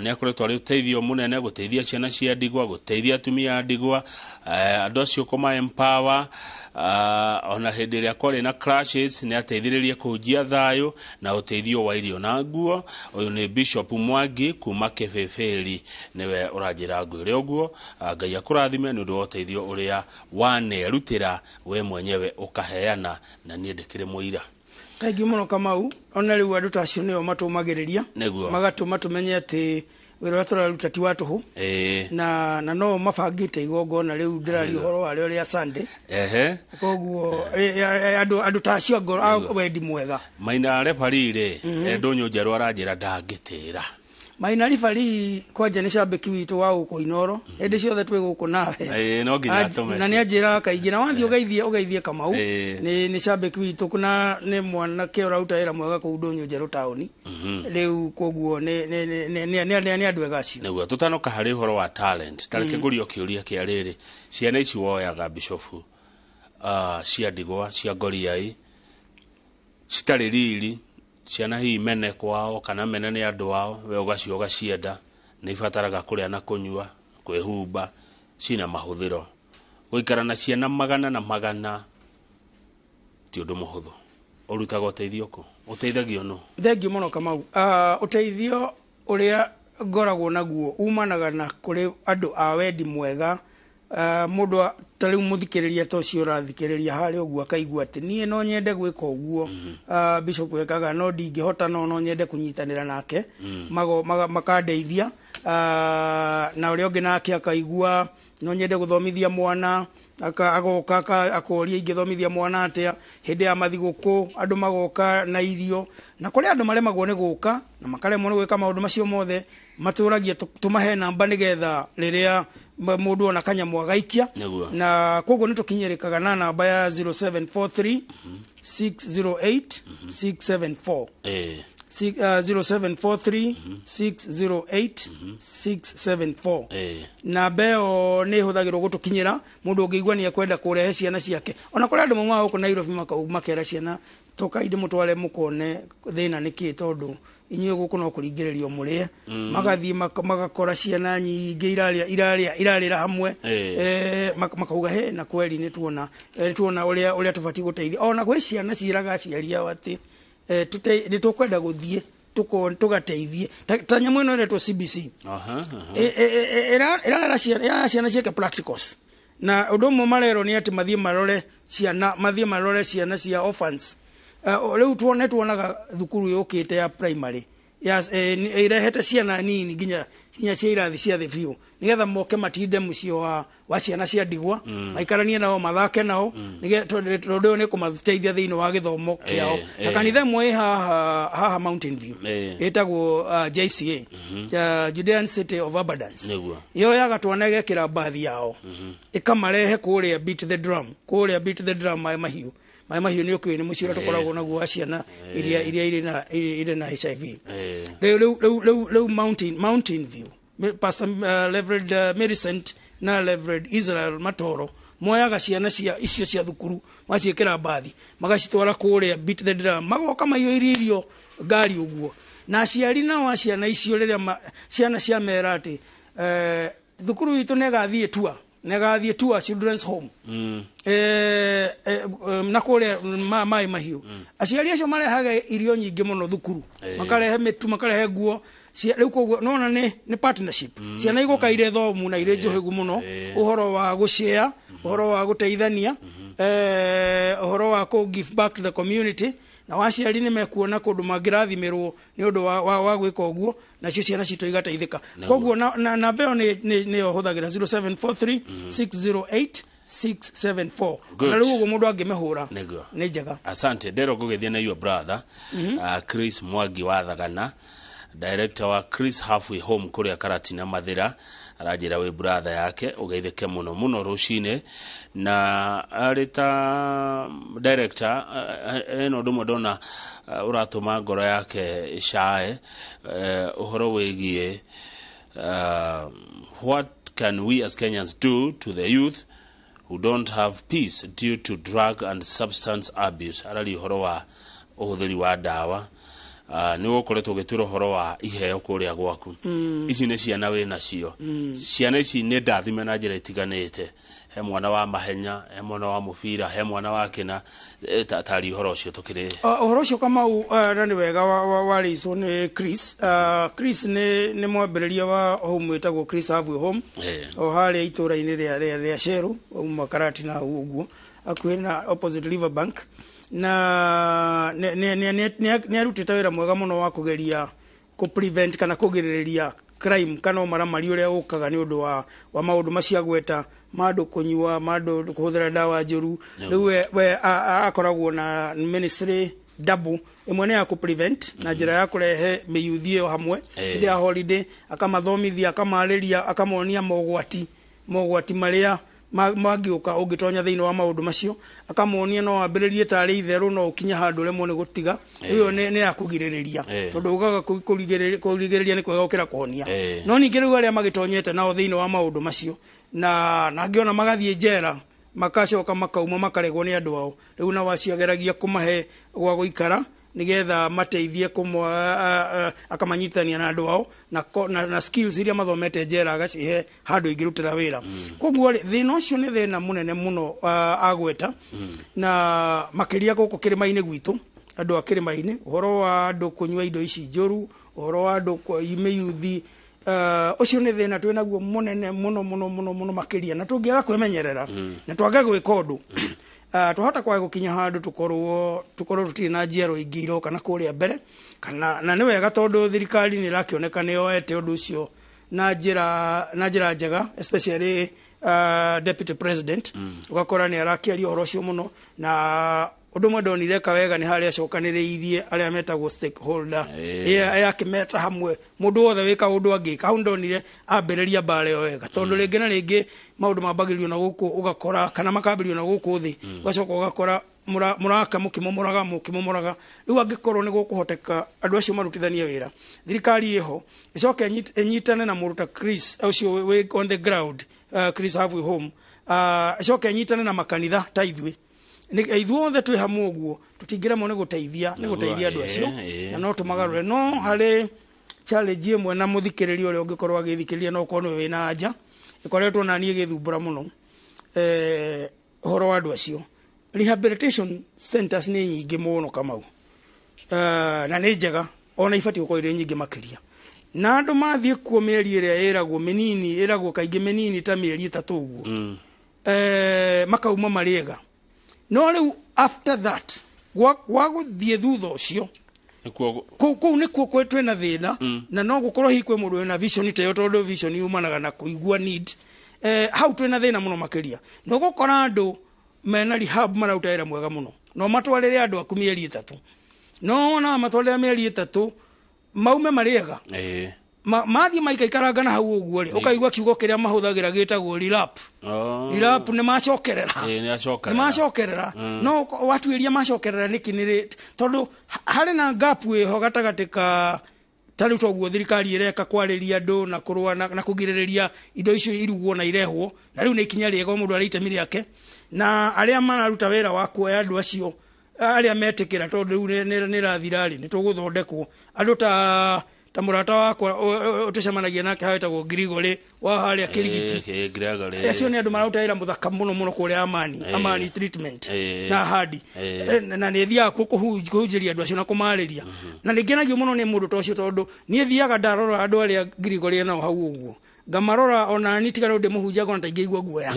nĩ akoretwo arĩ ũteithio mũnene gũteithia ciana cia ndigwa, gũteithia atumia a ndigwa, andũ acio kũma empower, ona hĩndĩ ĩrĩa kwarĩ na clashes nĩ ateithĩrĩrie kũhunjia thayũ na ũteithio wa irio na nguo. Ũyũ nĩ Bishop Mwangi kuma Kĩbĩbĩri, nĩwe ũranjĩra ngwĩre ũguo. Ngai akũrathime nĩ ũndũ wa ũteithio ũrĩa wanerutĩra we mwenyewe ũkaheana, na niĩ ndĩkĩrĩ mũira. Thank you mũno Kamau. Ona rĩu andũ ta acio nĩo matũmagĩrĩria, magatũma tũmenye atĩ wĩra ũrĩa tũraruta ti wa tũhũ, na no mabangĩte igongona rĩu ndĩraria ũhoro warĩo rĩa Sunday. Koguo andũ ta acio ngoro a wendi mwega. Maina referee rĩ, Ndũnyũ Njerũ aranjĩra ndangĩtĩra. Maina referee kwanja nĩ cambĩki witũ wa gũkũ Inooro, hĩndĩ ciothe twĩ gũkũ nawe. No nginya atũme. Na nĩ anjĩraga kaingĩ, na wathiĩ ũgeithie Kamau, nĩ cambĩki witũ na nĩ mwanake ũraruta wĩra mwega kũu Ndũnyũ Njerũ taũni. Rĩu koguo nĩ andũ ega acio. Nĩguo tũtanoka harĩ ũhoro wa talent, ta reke ngũrio kĩũria kĩa rĩrĩ, ciana ici woyaga Bishop, cia ndigwa, cia ngoriai, citarĩ riri, ciana hihi mene kwao kana mene nĩ andũ ao, we ũgacio ũgacienda, nĩ ibataraga kũrĩa na kũnyua, kwĩhumba, cina mahũthĩro. Gũikara na ciana magana na magana ti ũndũ mũhũthũ. Ũrutaga ũteithio kũ? Ũteithagio nũ? Thengiũ mũno Kamau. Ũteithio ũrĩa Ngoragwo naguo umanaga na kũrĩ andũ a wendi mwega. Mũndũ ta rĩu mũthikĩrĩria ta ũcio ũrathikĩrĩria harĩa ũguo akaigua atĩ niĩ no nyende gwĩka ũguo bishop ekaga, no ndingĩhota, no nyende kũnyitanĩra nake, makandeithia. Na ũrĩa ũngĩ nake akaigua no nyende gũthomithia mwana, agoka akoria ingĩthomithia mwana atĩa. Hĩndĩ ya mathigũkũ andũ magoka na irio, na kũrĩ andũ maremagwo nĩ gũka na makaremwo nĩ gwĩka maũndũ macio mothe, matũragia tũmahe namba nĩgetha rĩrĩa mũndũ ona kanyamũ agaikia. Na koguo nĩ tũkinyĩrĩkaga na namba ya 0743 608 674. 0743 608 674. Namba ĩyo nĩ ĩhũthagĩrwo gũtũkinyĩra. Mũndũ ũngĩigua nĩ ekwenda kũrehe ciana ciake, ona kũrĩ andũ maumaga gũkũ Nairobi makera ciana tokai ndĩmũtware mũkone thĩna nĩ kĩ, tondũ inyuĩ gũkũ no kũringĩrĩrio mũrĩe. Magathiĩ magakora ciana nyingĩ irarĩa irarĩa irarĩra hamwe. Makauga he na kweli nĩ tuona, tuona ũrĩa tũbatiĩ gũteithia. Ona gwĩ ciana ciĩraga aciari ao atĩ nĩ tũkwenda gũthiĩ tũgateithie ta nyamũ ĩno ĩretwo CBC. Aha, aha. Ĩrarera ciana ciake practicals, na ũndũ ũmwe marerwo nĩ atĩ mathiĩ marore ciana cia orphans. Rĩu tuone tuonaga thukuru yũkĩte ya primary ya ĩrehete ciana nini nginya cia irathi cia thĩ biũ, nĩgetha moke matinde mũciĩ wa ciana cia ndigwa, maikaranie nao, mathake nao, tondũ ũyũ nĩ kũmateithia thĩinĩ wa gĩthomo kĩao. Ta kanitha ĩmwe ĩ haha Mountain View, ĩtagwo JCA, Judean City of Abundance. Yoyaga twana ĩgekĩra mbathi yao, ĩkamarehe kũrĩa Beat the Drum, kũrĩa Beat the Drum Maĩ Mahiũ. Maĩ Mahiũ nĩ ũkĩũĩ nĩ mũciĩ ũrĩa tũkoragwo naguo wa ciana iria irĩ na HIV. Rĩu Mountain View, Pastor Reverend Millicent na Reverend Israel Matoro moyaga ciana cia icio cia thukuru, maciĩkĩra mbathi, magacitwara kũrĩa Beat the Drum, magoka maiyũirie irio ngari ũguo. Na aciari nao a ciana icio, rĩrĩa ciana ciamera atĩ thukuru itũ nĩ ĩgathiĩ tua children's home na kũrĩa Maĩ Mahiũ, aciari acio marehaga irio nyingĩ mũno thukuru, makarehe mĩtu, makarehe nguo. Rĩu koguo nona nĩ partnership. Ciana igũka irĩ thomu na irĩ njũhĩgu mũno ũhoro wa gũshare, ũhoro wa gũteithania, ũhoro wa kũ give back to the community, na waciari nĩ mekuona kũndũ mangĩrathimĩrwo nĩ ũndũ wa gwĩka ũguo, nacio ciana citũ igateithĩka. Koguo namba ĩyo nĩyo hũthagĩra, 0743 608 674. Good. Na rĩu ũguo mũndũ angĩmĩhũra nĩ njega. Asante. Ndero ngũgĩthiĩ na your brother, Chris Mwangi wa Thagana, director wa Chris Halfway Home kũrĩa Karatina Mathĩra, aranjĩra wĩ brother yake, ũgeithĩke mũno mũno rũcinĩ. Na arĩ ta director, ena ũndũ ũmwe ndona ũratũma ngoro yake ĩcae, ũhoro wĩgiĩ what can we as Kenyans do to the youth who don't have peace due to drug and substance abuse. Araria ũhoro wa ũhũthĩri wa ndawa. Nĩ ũkoretwo ũgĩtwĩra ũhoro wa iheo kũrĩa gwaku. Ici nĩ ciana wĩ nacio. Ciana ici nĩ ndathime na njĩra itiganĩte. He mwana wa mahenya, he mwana wa mũbira, he mwana wa kĩna. Tari ũhoro ũcio tũkĩrĩ. Ũhoro ũcio Kamau, na nĩ wega warĩicwo nĩ Chris. Chris nĩ mwambĩrĩria wa home ĩtagwo Chris Halfway Home o harĩa itũra-inĩ rĩa Sheru, uma Karatina hau ũguo, hakuhĩ na opposite Riverbank, na nĩ arutĩte wĩra mwega mũno wa kũgeria kũ prevent kana kũgirĩrĩria crime kana ũmaramari ũrĩa ũkaga nĩ ũndũ wa maũndũ macio agweta, ma andũ kũnyua, ma andũ kũhũthĩra ndawa njũru. Rĩu we akoragwo na ministry double. Ĩmwe nĩ ya kũ prevent na njĩra ya kũrehe mĩyuthi ĩyo hamwe hĩndĩ ya holiday, akamathomithia, akamarĩria, akamonia mogwati marĩa mangĩũka ũngĩtonya thĩinĩ wa maũndũ macio, akamonia no wambĩrĩrie tarĩ itherũ no ũkinye handũ ũremwo nĩ gũtiga. Ĩyo nĩ ya kũgirĩrĩria, tondũ ugaga kũrigĩrĩria nĩ kwega gũkĩra kũhonia. No ningĩ rĩu arĩa magĩtonyete nao thĩinĩ wa maũndũ macio na angĩ ona magathiĩ njera, makacoka makauma, makaregwo nĩ andũ ao, rĩu nao acio ageragia kũmahe gwa gũikara nigetha mateithie akamanyitithania na andũ ao na skills iria mathomete njera agacihe handũ ingĩrutĩra wĩra. Koguo rĩ, thĩna ũcio nĩ thĩna mũnene mũno agweta, na makĩria gũkũ kĩrĩma-inĩ gwitũ, andũ a kĩrĩma-inĩ, ũhoro wa andũ kũnyua indo ici njũru, ũhoro wa andũ mĩyuthi Ũcio nĩ thĩna twĩ naguo mũnene mũno mũno mũno mũno makĩria, na tũngĩaga kwĩmenyerera na twage gwĩka ũndũ, twahota kwaga gũkinya handũ tũkorwo tũtirĩ na njiaro ingĩ iroka na kũrĩa mbere. Kana na nĩ wega tondũ thirikari nĩ ĩrakĩoneka nĩ yoete ũndũ ũcio na njĩra njega, especially deputy president, ũgakora nĩ arakĩaria ũhoro ũcio mũno. Na ũndũ ũmwe ndonire ka wega nĩ harĩa acokanĩrĩirie arĩa metagwo stakeholder, akĩmeta hamwe mũndũ wothe wĩka ũndũ angĩka. Hau ndonire ambĩrĩria mbara ĩyo wega, tondũ rĩngĩ na rĩngĩ maũndũ mambagĩrĩrio na gũkũ ũgakora, kana makambĩrĩrio na gũkũ thĩ, ũgacoka ũgakora mũraka mũkĩmomoraga. Rĩu angĩkorwo nĩ gũkũhoteka andũ acio marutithanie wĩra, thirikari ĩho ĩcoke ĩnyitane na mũndũ ta Chris ũcio wĩ on the ground, Chris Halfway Home, ĩcoke ĩnyitane na makanitha ta ithuĩ, ithuothe twĩ hamwe ũguo, tũtingĩremwo nĩ gũteithia andũ acio, na no tũmagarũre. No harĩ challenge ĩmwe na mũthikĩrĩria ũrĩa ũngĩkorwo agĩthikĩrĩria, no ũkorwo nĩwe wĩna anja ĩkoretwo na niĩ ĩgĩthumbũra mũno, ũhoro wa andũ acio. Rehabilitation centers nĩ nyingĩ mũno Kamau, na nĩ njega, ona ibatiĩ gũkorwo irĩ nyingĩ makĩria. Na andũ mathiĩ kuo mĩeri ĩrĩa ĩragwo mĩnini, ĩragwo kaingĩ mĩnini ta mĩeri 3 ũguo, makauma marĩ ega. No rĩu after that, gwa gũthiĩ thutha ũcio, kũu nĩkuo twĩna thĩna, na no gũkorwo hihi kwĩ mũndũ wĩna vision ta ĩyo, tondũ vision yumanaga na kũigua need. Hau twĩna thĩna mũno makĩria. No gũkora andũ mena rehab mararuta wĩra mwega mũno, no matwarĩre andũ aku mĩeri 3, no na matwarĩre mĩeri 3 maume marĩ ega, mathiĩ maikaikaranga na hau ũguo rĩ, ũkaigua kiugo kĩrĩa mahũthagĩra gĩtagwo relapse. Relapse nĩ macokerera, nĩ macokerera. No watuĩria macokerera nĩkĩ? Nĩ tondũ harĩ na gap ĩho gatagatĩ ka ta rĩu toguo thirikari ĩreka kwarĩria andũ na kũrũa na kũgirĩrĩria indo icio irugwo na irehwo, na rĩu nĩ ikinya rĩega o mũndũ arĩ itemi rĩake, na arĩa mararuta wĩra wa kuoya andũ acio arĩa metĩkĩra, tondũ rĩu nĩ rathira rĩ, nĩ tũgũthondekwo. Andũ ta mũrata wakwa ũtũcemanagia nake hau wĩtagwo Gregory wa harĩa Kĩrigiti, acio nĩ andũ mararuta wĩra mũthaka mũno mũno kũrĩa Amani treatment na Hadi, na nĩ thiaga kuo kũhunjĩria andũ acio na kũmarĩria. Na nĩ ngenagio mũno nĩ mũndũ ta ũcio, tondũ niĩ thiaga ndarora andũ arĩa Gregory nao hau ũguo, ngamarora ona ni tiga rĩu ndĩmũhunjia ngona ta ingĩigua guoya.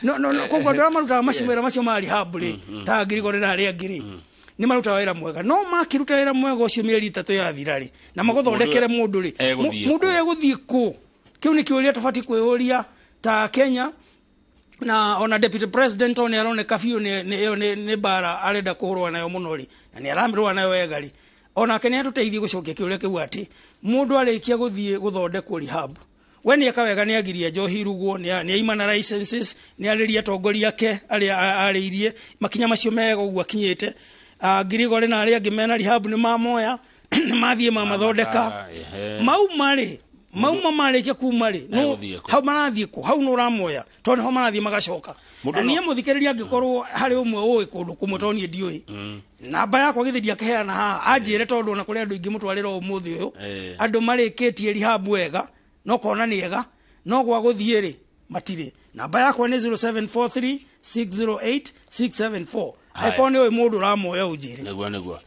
No koguo andũ arĩa marutaga macio wĩra macio ma rehab rĩ, ta Gregory na arĩa angĩ rĩ, nĩ marutaga wĩra mwega. No makĩruta wĩra mwega ũcio mĩeri 3 yathira rĩ, na magũthondekere mũndũ rĩ, mũndũ ũyũ egũthiĩ kũ? Kĩu nĩ kĩũria tũbatiĩ kwĩyũria ta Kenya. Na ona deputy president nĩ aroneka biũ nĩ mbara arenda kũhũrwo nayo mũno rĩ, na nĩ aramĩrũa nayo wega rĩ, onake nĩ atũteithie gũcokia kĩũria kĩu atĩ mũndũ arĩkia gũthiĩ gũthondekwo rehab, we nĩ eka wega, nĩ agiria njohi irugwo, nĩ aima na licenses, nĩ arĩria atongoria ake arĩa arĩirie makinya macio mega ũguo akinyĩte. Gregory na arĩa angĩ mena rehab nĩ mamoya, nĩ mathiĩ mamathondeka, mauma rĩ, mauma marĩkia kuma rĩ, no hau marathiĩ kũ? Hau nĩ ũramoya, tondũ nĩho marathiĩ magacoka. Na niĩ mũthikĩrĩria angĩkorwo harĩ ũmwe ũĩ kũndũ kũmwe, tondũ niĩ ndiũĩ, namba yakwa githĩ ndiakĩheana haha, anjĩre, tondũ ona kũrĩ andũ aingĩ mũtwarĩra ũmũthĩ ũyũ, andũ marĩkĩtie rehab wega, no kona nĩ ega, no gwa gũthiĩ rĩ matirĩ. Namba yakwa nĩ 0743 608 674. Angĩkorwo nĩ ũĩ mũndũ ũramoya ũnjĩre. Nĩguo.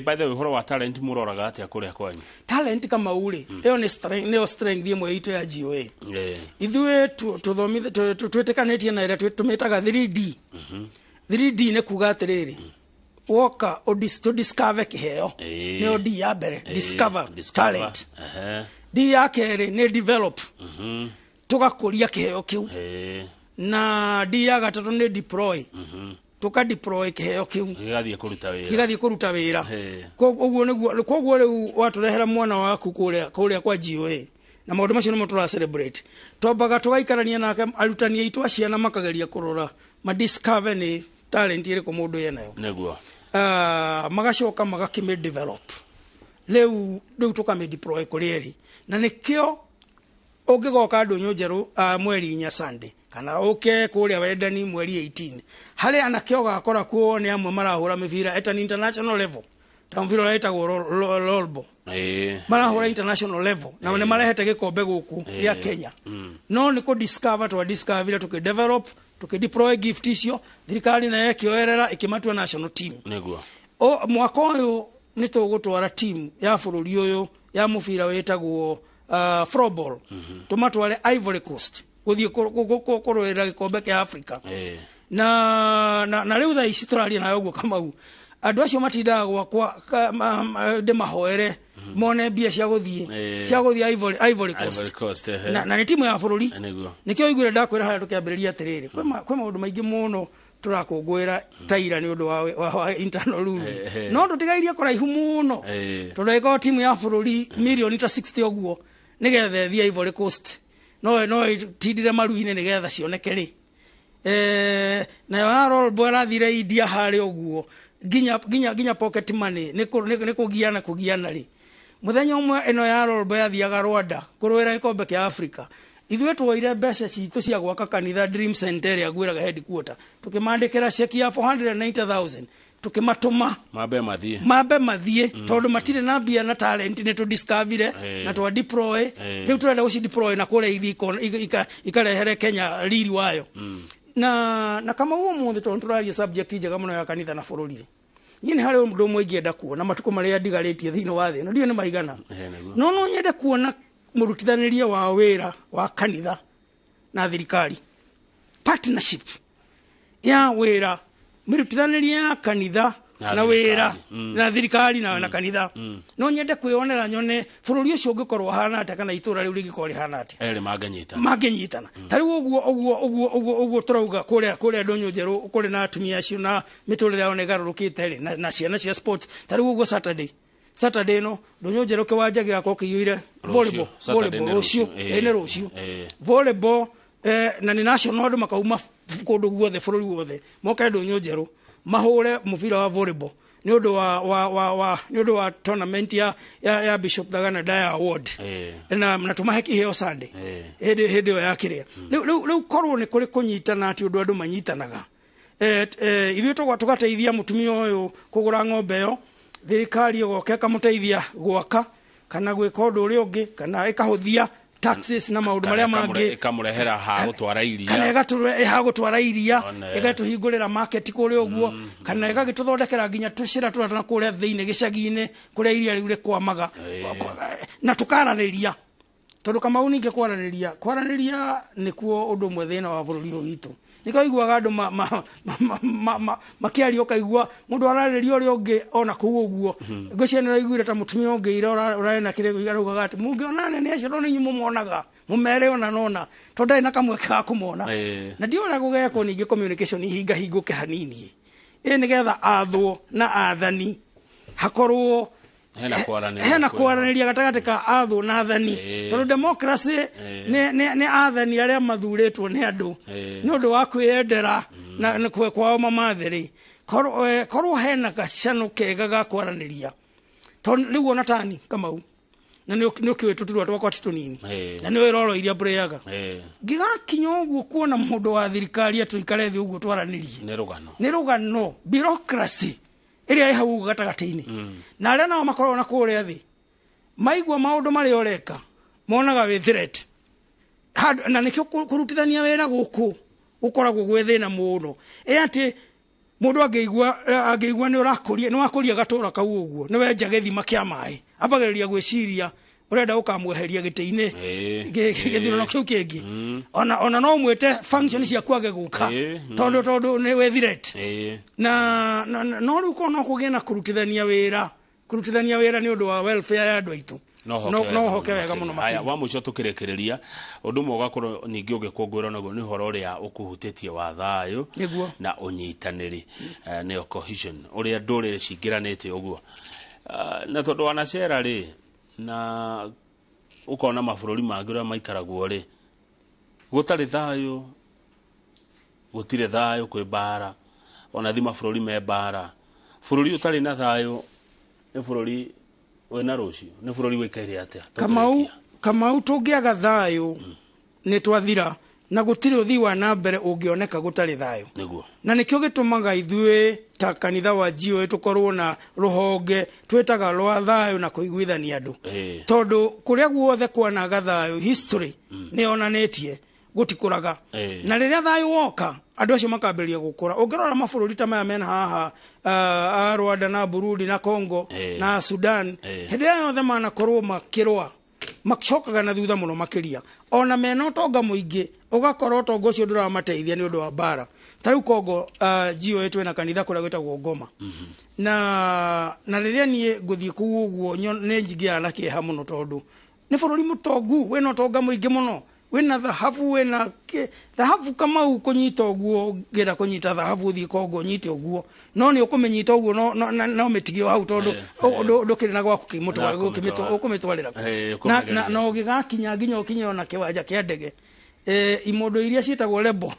By the way, ũhoro wa talent mũroraga atĩa kũrĩa kwanyu? Talent Kamau rĩ, ĩyo nĩ strength, nĩyo strength ĩmwe itũ ya GOA. Ithuĩ twĩtĩkanĩtie na ĩrĩa tũmĩtaga 3D. 3D nĩ kuga atĩrĩrĩ, woka to discover kĩheo, nĩyo D ya mbere, discover talent. D ya kerĩ nĩ develop, tũgakũria kĩheo kĩu. Na D ya gatatũ nĩ deploy, tuka deploy kĩheo kĩu gĩgathiĩ kũruta wĩra, gĩgathiĩ kũruta wĩra. Koguo nĩguo, koguo rĩu watũrehera mwana waku kũrĩa kwa GOA, na maũndũ macio nĩmo tũra celebrate. Twambaga tũgaikarania nake, arutani aitũ a ciana makageria kũrora ma discover nĩ talent ĩrĩkũ mũndũ yenayo, nĩguo magacoka magakĩmĩ develop, rĩu tũkamĩ deploy kũrĩ eri. Na nĩkĩo ũngĩgoka ndũnyũ njerũ mweri 4 Sunday, kana ũke kũrĩa Wendani mweri 18, harĩ anake ũgakora kuo nĩ amwe marahũra mĩbira at an international level, ta mũbira ũrĩa wĩtagwo rollball, marahũra international level, na nĩ marehete gĩkombe gũkũ gĩa Kenya. No nĩ kũ discover twa discover, tũkĩ develop, tũkĩ deploy gift icio, thirikari nayo ĩkĩoerera ĩkĩmatua national team. Nĩguo mwaka ũyũ Nĩ tũgũtwara timu ya bũrũri ũyũ ya mũbira wĩtagwo floorball, tũmatware Ivory Coast gũthiĩ kũrũĩrĩra gĩkombe kĩa Africa. Na rĩu thaa ici tũraria nawe ũguo, Kamau, andũ acio matindaga gwakwa ndĩmahoere mone mbia cia gũthiĩ cia gũthiĩ Ivory Coast. Ivory Coast, ehe. Na nĩ timu ya bũrũri. Nĩkĩo ũiguire ndakwĩra harĩa tũkĩambĩrĩria atĩrĩrĩ, kwĩ maũndũ maingĩ mũno tũrakũngũĩra taira nĩ ũndũ wa internal rules, no tũtigairie kũraihu mũno, tondũ ĩkorwo timu ya bũrũri mirioni ta 60 ũguo nĩgetha ĩthiĩ Ivory Coast, no ĩtindire maru-inĩ nĩgetha cioneke rĩ. Nayo ya rollball ĩrathire India harĩa ũguo, nginya pocket money nĩ kũgiana rĩ. Mũthenya ũmwe ĩno ya rollball yathiaga Rwanda kũrũĩra gĩkombe kĩa Africa, ithuĩ tuoire mbeca citũ cia gwaka kanitha Dream Center ĩrĩa ngwĩraga headquarter, tũkĩmandĩkĩra ceki ya 490,000, tũkĩmatũma mambe mathiĩ. Mambe mathiĩ, tondũ matirĩ na mbia na talent nĩ tũdiscoverire na twa deploy. Rĩu tũrenda gũci deploy na kũrĩa ithiĩ ikarehere Kenya riri wayo. Na kama ũmũthĩ tondũ tũraria subject njega mũno ya kanitha na bũrũri rĩ, niĩ nĩ harĩ ũndũ ũmwe ingĩenda kuona matukũ marĩa ndigarĩtie thĩinĩ wa thĩ ĩno, ndiũĩ nĩ maigana, no nyende kuona mũrutithanĩrie wa wĩra wa kanitha na thirikari, partnership ya wĩra, mĩrutithanĩrie ya kanitha na na wĩra thirikari. Na thirikari na kanitha. No nyende kwĩonera nyone bũrũri ũcio ũngĩkorwo ũhana atĩa, kana itũra rĩu rĩngĩkorwo rĩhana atĩa erĩ mangĩnyitana. Mangĩnyitana. Ta rĩu ũguo tũrauga kũrĩa ndũnyũ njerũ kũrĩ na atumia acio na mĩtũrĩre yao nĩ ĩgarũrũkĩte rĩ, na ciana cia sport. Ta rĩu ũguo Saturday ĩno ndũnyũ njerũ kĩwanja gĩgakorwo kĩiyũire Rũciũ, volleyball. Saturday Volleyball nĩ rũciũ. rũciũ. Ĩ, nĩ rũciũ. Volleyball, na nĩ national, andũ makauma kũndũ guothe, bũrũri wothe, moke ndũnyũ njerũ mahũre mũbira wa volleyball nĩ ũndũ wa nĩ ũndũ wa tournament ya Bishop Thagana Dyer Award, na tũmahe kĩheo Sunday hĩndĩ ĩyo ya kĩrĩa. Rĩu korwo nĩ kũrĩ kũnyitana, atĩ ũndũ andũ manyitanaga, ithuĩ tũgateithia mũtumia ũyũ kũgũra ng'ombe ĩyo, thirikari ĩgoka ĩkamũteithia gwaka kana gwĩka ũndũ ũrĩa ũngĩ, kana ĩkahũthia taxes na maũndũ marĩa mangĩ, ĩkamũrehera ha gũtwara iria. Kana ĩgatũre ha gũtwara iria, One. ĩgatũhingũrĩra market kũrĩa ũguo, kana ĩgagĩtũthondekera nginya tũcĩra tũrĩa tũna kũrĩa thĩinĩ gĩcagi-inĩ kũrĩa iria rĩu rĩkwamaga, na tũkaranĩria, tondũ Kamau ningĩ kwaranĩria nĩkuo ũndũ ũmwe thĩna wa bũrũri ũyũ witũ. Nĩkĩo ũiguaga andũ makĩaria, ũkaigua mũndũ ararĩria ũrĩa ũngĩ ona kũu ũguo. Ngwĩciria nĩ ũraiguire ta mũtumia ũngĩ ira ũrarĩ na kĩrĩa araugaga atĩ mũngĩona anene acio, no nĩ inyuĩ mũmonaga, mũmere ona nona, tondũ ndarĩ na kamweke ga kũmona. Na ndiũĩ ũrĩa gũgekwo ningĩ communication ihingahingũke hanini ĩ, nĩgetha athwo na athani hakorwo hena kwaranĩria. Hena kwaranĩria gatagatĩ ka athwo na athani, tondũ democracy nĩ athani arĩa mathurĩtwo nĩ andũ nĩ ũndũ wa kwĩyendera na kwao mamathe rĩ, korwo hena gacano kega ga kwaranĩria, tondũ rĩu ona tani Kamau na nĩ ũkĩũĩ tũturwa twakwa ti tũnini, na nĩ ũĩ roro iria mbũrĩaga ngĩgakinya ũguo kuona mũndũ wa thirikari atũikare thĩ ũguo twaranĩrie. Nĩ rũgano. Nĩ rũgano. Bureaucracy ĩrĩa ĩ hau ũguo gatagatĩ-inĩ, na arĩa nao makoragwo na kũrĩa thĩ maigua maũndũ marĩa ũreka monaga wĩ threat. Na nĩkĩo kũrutithania wĩra gũkũ gũkoragwo gwĩ thĩna mũno, ĩ atĩ mũndũ angĩigua nĩ ũrakũria, nĩ wakũria gatũra kau ũguo, nĩ wenja gĩthima kĩa maĩ, ambagĩrĩria gwĩciria ũrenda ũkamweheria gĩtĩ-inĩ gĩthurano kĩu kĩngĩ, ona no ũmwĩte function ciaku age gũka, tondũ nĩ wĩ threat. Na no rĩu korwo no kũgĩe na kũrutithania wĩra nĩ ũndũ wa welfare ya andũ aitũ, no hoke no hoke wega mũno Haya, makĩria. Wa mũico tũkĩrĩkĩrĩria, ũndũ ũmwe ũgakorwo ningĩ ũgĩkũngũĩrwo naguo nĩ ũhoro ũrĩa ũkũhutĩtie wa thayũ na ũnyitanĩri, nĩyo cohesion, ũrĩa ndũrĩrĩ cingĩranĩte ũguo. Na tondũ wanacera rĩ, na ũkona mabũrũri mangĩ ũrĩa maikaragwo rĩ, gũtarĩ thayũ, gũtirĩ thayũ, kwĩ mbara, ona thi mabũrũri me mbara. Bũrũri ũtarĩ na thayũ nĩ bũrũri wĩna rũciũ? Nĩ bũrũri wĩikaire atĩa? Kamau, tũngĩaga thayũ nĩ twathira, na gũtirĩ ũthii wa na mbere ũngĩoneka gũtarĩ thayũ. Na nĩkĩo gĩtũmaga ithuĩ ta kanitha wa GOA tũkorwo na rũhonge twĩtaga rwa thayũ na kũiguithania andũ, tondũ kũrĩa guothe kwanaga thayũ, history nĩ yonanĩtie Gũtikũraga. Na rĩrĩa thayũ woka, andũ acio makambĩrĩria gũkũra. Ũngĩrora mabũrũri ta maya mena haha, a Rwanda na Burundi na Congo na Sudan, hĩndĩ ĩrĩa yothe manakorwo makĩrũa, macokaga na thutha mũno makĩria, ona mena ũtonga mũingĩ, ũgakorwo ũtonga ũcio ndũramateithia nĩ ũndũ wa mbara. Ta rĩu Congo, GOA twĩna kanitha kũrĩa gwĩtagwo Ngoma, na rĩrĩa niĩ ngũthiĩ kũu ũguo, nĩ njingĩaga na kĩeha mũno, tondũ nĩ bũrũri mũtongu, wĩna ũtonga mũingĩ mũno, wĩna thahabu, wĩna thahabu. Kamau, kũnyita ũguo, ũngĩenda kũnyita thahabu, ũthiĩ Kongo ũnyite ũguo, no nĩ ũkũmĩnyita ũguo, no mĩtige o hau, tondũ ndũkĩrĩ na gwaku ũkũmĩtwarĩra kũ? Ũkũmĩgeria. Na ũgĩgakinya nginya ũkinye ona kĩwanja kĩa ndege, imondo iria ciĩtagwo lebo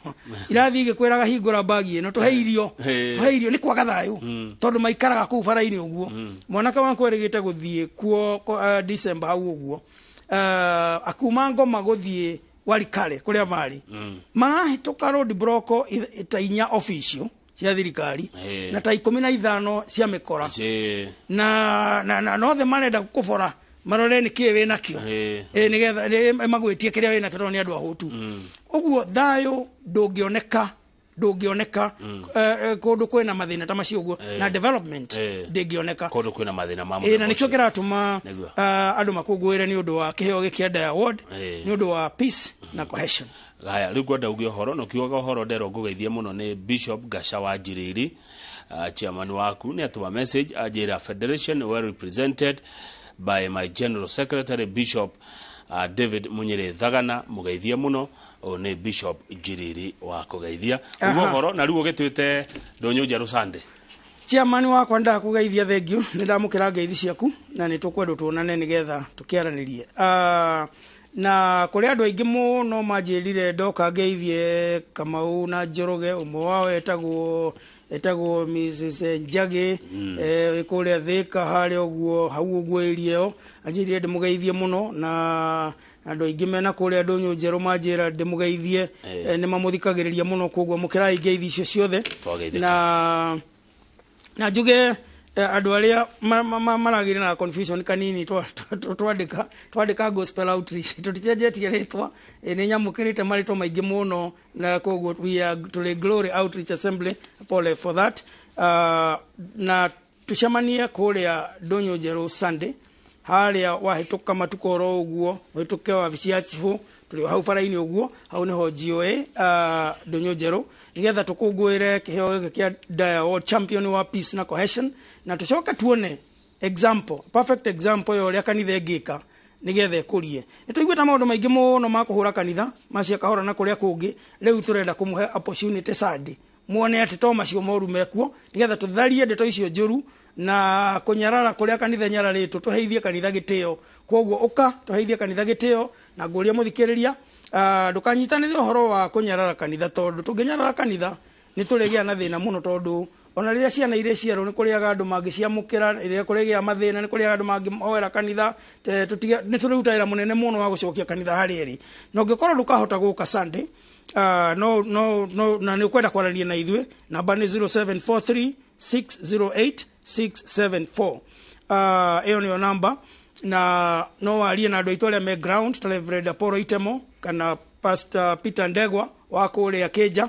irathiĩ igĩkwĩraga, "Hingũra bagi ĩno, tũhe irio." Tũhe irio, nĩ kwaga thayũ, tondũ maikaraga kũu bara-inĩ ũguo. Mwanake wakwa erĩgĩte gũthiĩ kuo December hau ũguo, akuma Ngoma gũthiĩ Walikale kũrĩa marĩ, marahĩtũka road block ta 4 official cia thirikari na ta 15 cia mĩkora, na nothe marenda kũbora marore nĩ kĩĩ wĩ nakĩo, nĩgetha magwĩtie kĩrĩa wĩ nakĩo, tondũ nĩ andũ ahũtu. Ũguo thayũ ndũngĩoneka kũndũ kwĩna mathĩna ta macio ũguo, na development ndĩngĩoneka kũndũ kwĩna mathĩna ma Na mũthemba nĩkĩo ũcio. kĩratũma andũ makũngũĩre nĩ ũndũ wa kĩheo gĩkĩ kĩa Dia Award, nĩ ũndũ wa peace na cohesion. Haya, rĩu ngwenda uge ũhoro, na ũkiugaga ũhoro nderwo ngũgeithie mũno nĩ Bishop Gasha wa Njiriri, chairman waku nĩ atũma message anjĩra, "Federation well represented by my general secretary Bishop David Munyere Thagana." Mũgeithie mũno. Ũyũ nĩ Bishop Njiriri wa kũgeithia. Uge ũhoro, na rĩu ũgĩtuĩte ndũnyũ njerũ Sunday. Chairman wakwa, ndakũgeithia, thank you, nĩ ndamũkĩra ngeithi ciaku, na nĩ tũkwenda tuonane nĩgetha tũkĩaranĩrie. Na kũrĩ andũ aingĩ mũno manjĩrire ndoka ngeithie Kamau na Njoroge. Ũmwe wao etagwo Mrs Njagĩ, wĩ kũrĩa Thĩka harĩa ũguo, hau ũguo area ĩyo, anjĩrire ndĩmũgeithie mũno, na andũ aingĩ mena kũrĩa ndũnyũ njerũ manjĩra ndĩmũgeithie. Nĩ mamũthikagĩrĩria mũno, koguo mũkĩrai ngeithi icio ciothe. Twageithĩka. Na njuge andũ arĩa maragĩire na confusion kanini, twandĩka Gospel Outreach, tũticenjetie rĩtwa. Nĩ nyamũkĩrĩte marĩtwa maingĩ mũno, na koguo we are tũrĩ Glory Outreach Assembly. Pole for that. Na tucemanie kũrĩa ndũnyũ njerũ Sunday, harĩa wahĩtũka matukũ oro ũguo, ũhĩtũke wabici ya chibũ, tũrĩ o hau bara-inĩ ũguo, hau nĩho GOA, ndũnyũ njerũ, nĩgetha tũkũngũĩre kĩheo gĩkĩ kĩa Dia Award champion wa peace na cohesion, na tũcoke tuone example, perfect example ya ũrĩa kanitha ĩngĩka nĩgetha ĩkũrie. Nĩ tũiguĩte maũndũ maingĩ mũno ma kũhũra kanitha macia kahora na kũrĩa kũngĩ. Rĩu tũrenda kũmũhe opportunity Sunday, muone atĩ to macio moru mekuo, nĩgetha tũtharie ndeto icio njũru na kũnyarara kũrĩa kanitha nyararĩtwo, tũheithie kanitha gĩtĩo. Koguo ũka tũheithie kanitha gĩtĩo, na ngũria mũthikĩrĩria, ndũkanyitanĩre ũhoro wa kũnyarara kanitha, tondũ tũngĩnyarara kanitha nĩ tũrĩgĩa na thĩna mũno, tondũ ona rĩrĩa ciana irĩ ciarwo nĩ kũrĩaga andũ mangĩciamũkĩra, rĩrĩa kũrĩgĩa mathĩna nĩ kũrĩaga andũ mangĩhoera kanitha. Nĩ tũrĩruta wĩra mũnene mũno wa gũcokia kanitha harĩa ĩrĩ. Na ũngĩkorwo ndũkahota gũka Sunday, no na nĩ ũkwenda kwaranĩria na ithuĩ, namba nĩ 0743 608 674. Ĩyo nĩyo namba, na no warie na andũ aitũ arĩa me ground, ta Reverend Apollo Itemo kana Pastor Peter Ndegwa wa kũrĩa Kĩnja.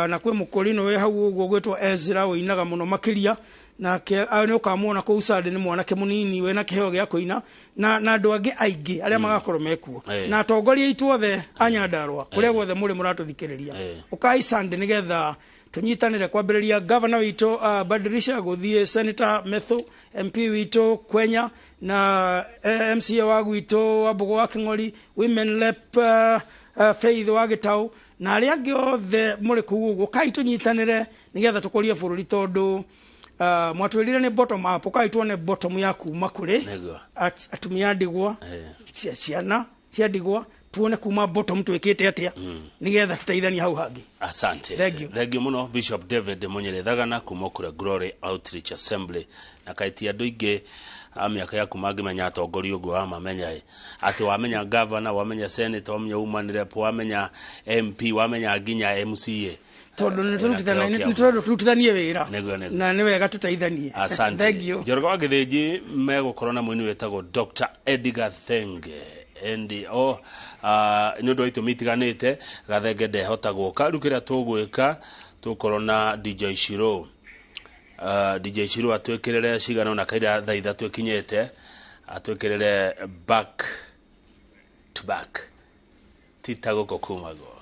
Na kwĩ mũkũrinũ wĩ hau ũguo gwĩtwo Ezra, ũinaga mũno makĩria, nake nĩ ũkamuona kũu Sunday, nĩ mwanake mũnini wĩna kĩheo gĩa kũina, na andũ angĩ aingĩ arĩa magakorwo mekuo, na atongoria aitũ othe a Nyandarũa, kũrĩa guothe mũrĩ mũratũthikĩrĩria, ũkai Sunday nĩgetha tũnyitanĩre, kwambĩrĩria governor witũ Badirisha, gũthiĩ Senator Methu, MP witũ Kwenya, na MCA wa gwitũ wa Mbogo wa Kĩng'ori, Women Rep Faith wa Gĩtaũ, na arĩa angĩ othe mũrĩ kũu ũguo, kai tũnyitanĩre nĩgetha tũkũrie bũrũri, tondũ mwatwĩrire nĩ bottom up. Ũkai tuone bottom ya kuma kũrĩ atumia a ndigwa, ciana cia ndigwa, tuone kuma bottom twĩkĩte atĩa nĩgetha tũteithanie hau hangĩ. Asante. Thank you. Thank you muno, Bishop David Munyere Thagana kuma kũrĩa Glory Outreach Assembly. Na kaiti andũ aingĩ a mĩaka yaku mangĩmenya atongoria ũguo wamamenya ĩ, atĩ wamenya governor, wamenya senator, wamenya woman rep, wamenya MP, wamenya nginya MCA. Tondũ nĩ Wĩna kĩheo kĩa nĩ tũrenda tũrutithanie wĩra. Nĩguo. Na nĩ wega tũteithanie. Asante. Thank you. Njoroge wa Gĩthĩnji megũkorwo na mũini wĩtagwo Dr Edgar Thenge. And oh, nĩ ũndũ wa itũmi itiganĩte Gathenge ndehota gũka. Rĩu kĩrĩa tũgwĩka, tũkorwo na DJ Shiro, DJ Shiro atwĩkĩrĩre cigana ũna kaira thaa 3 ĩkinyĩte, atwĩkĩrĩre back to back tita gũkũ kumagwo.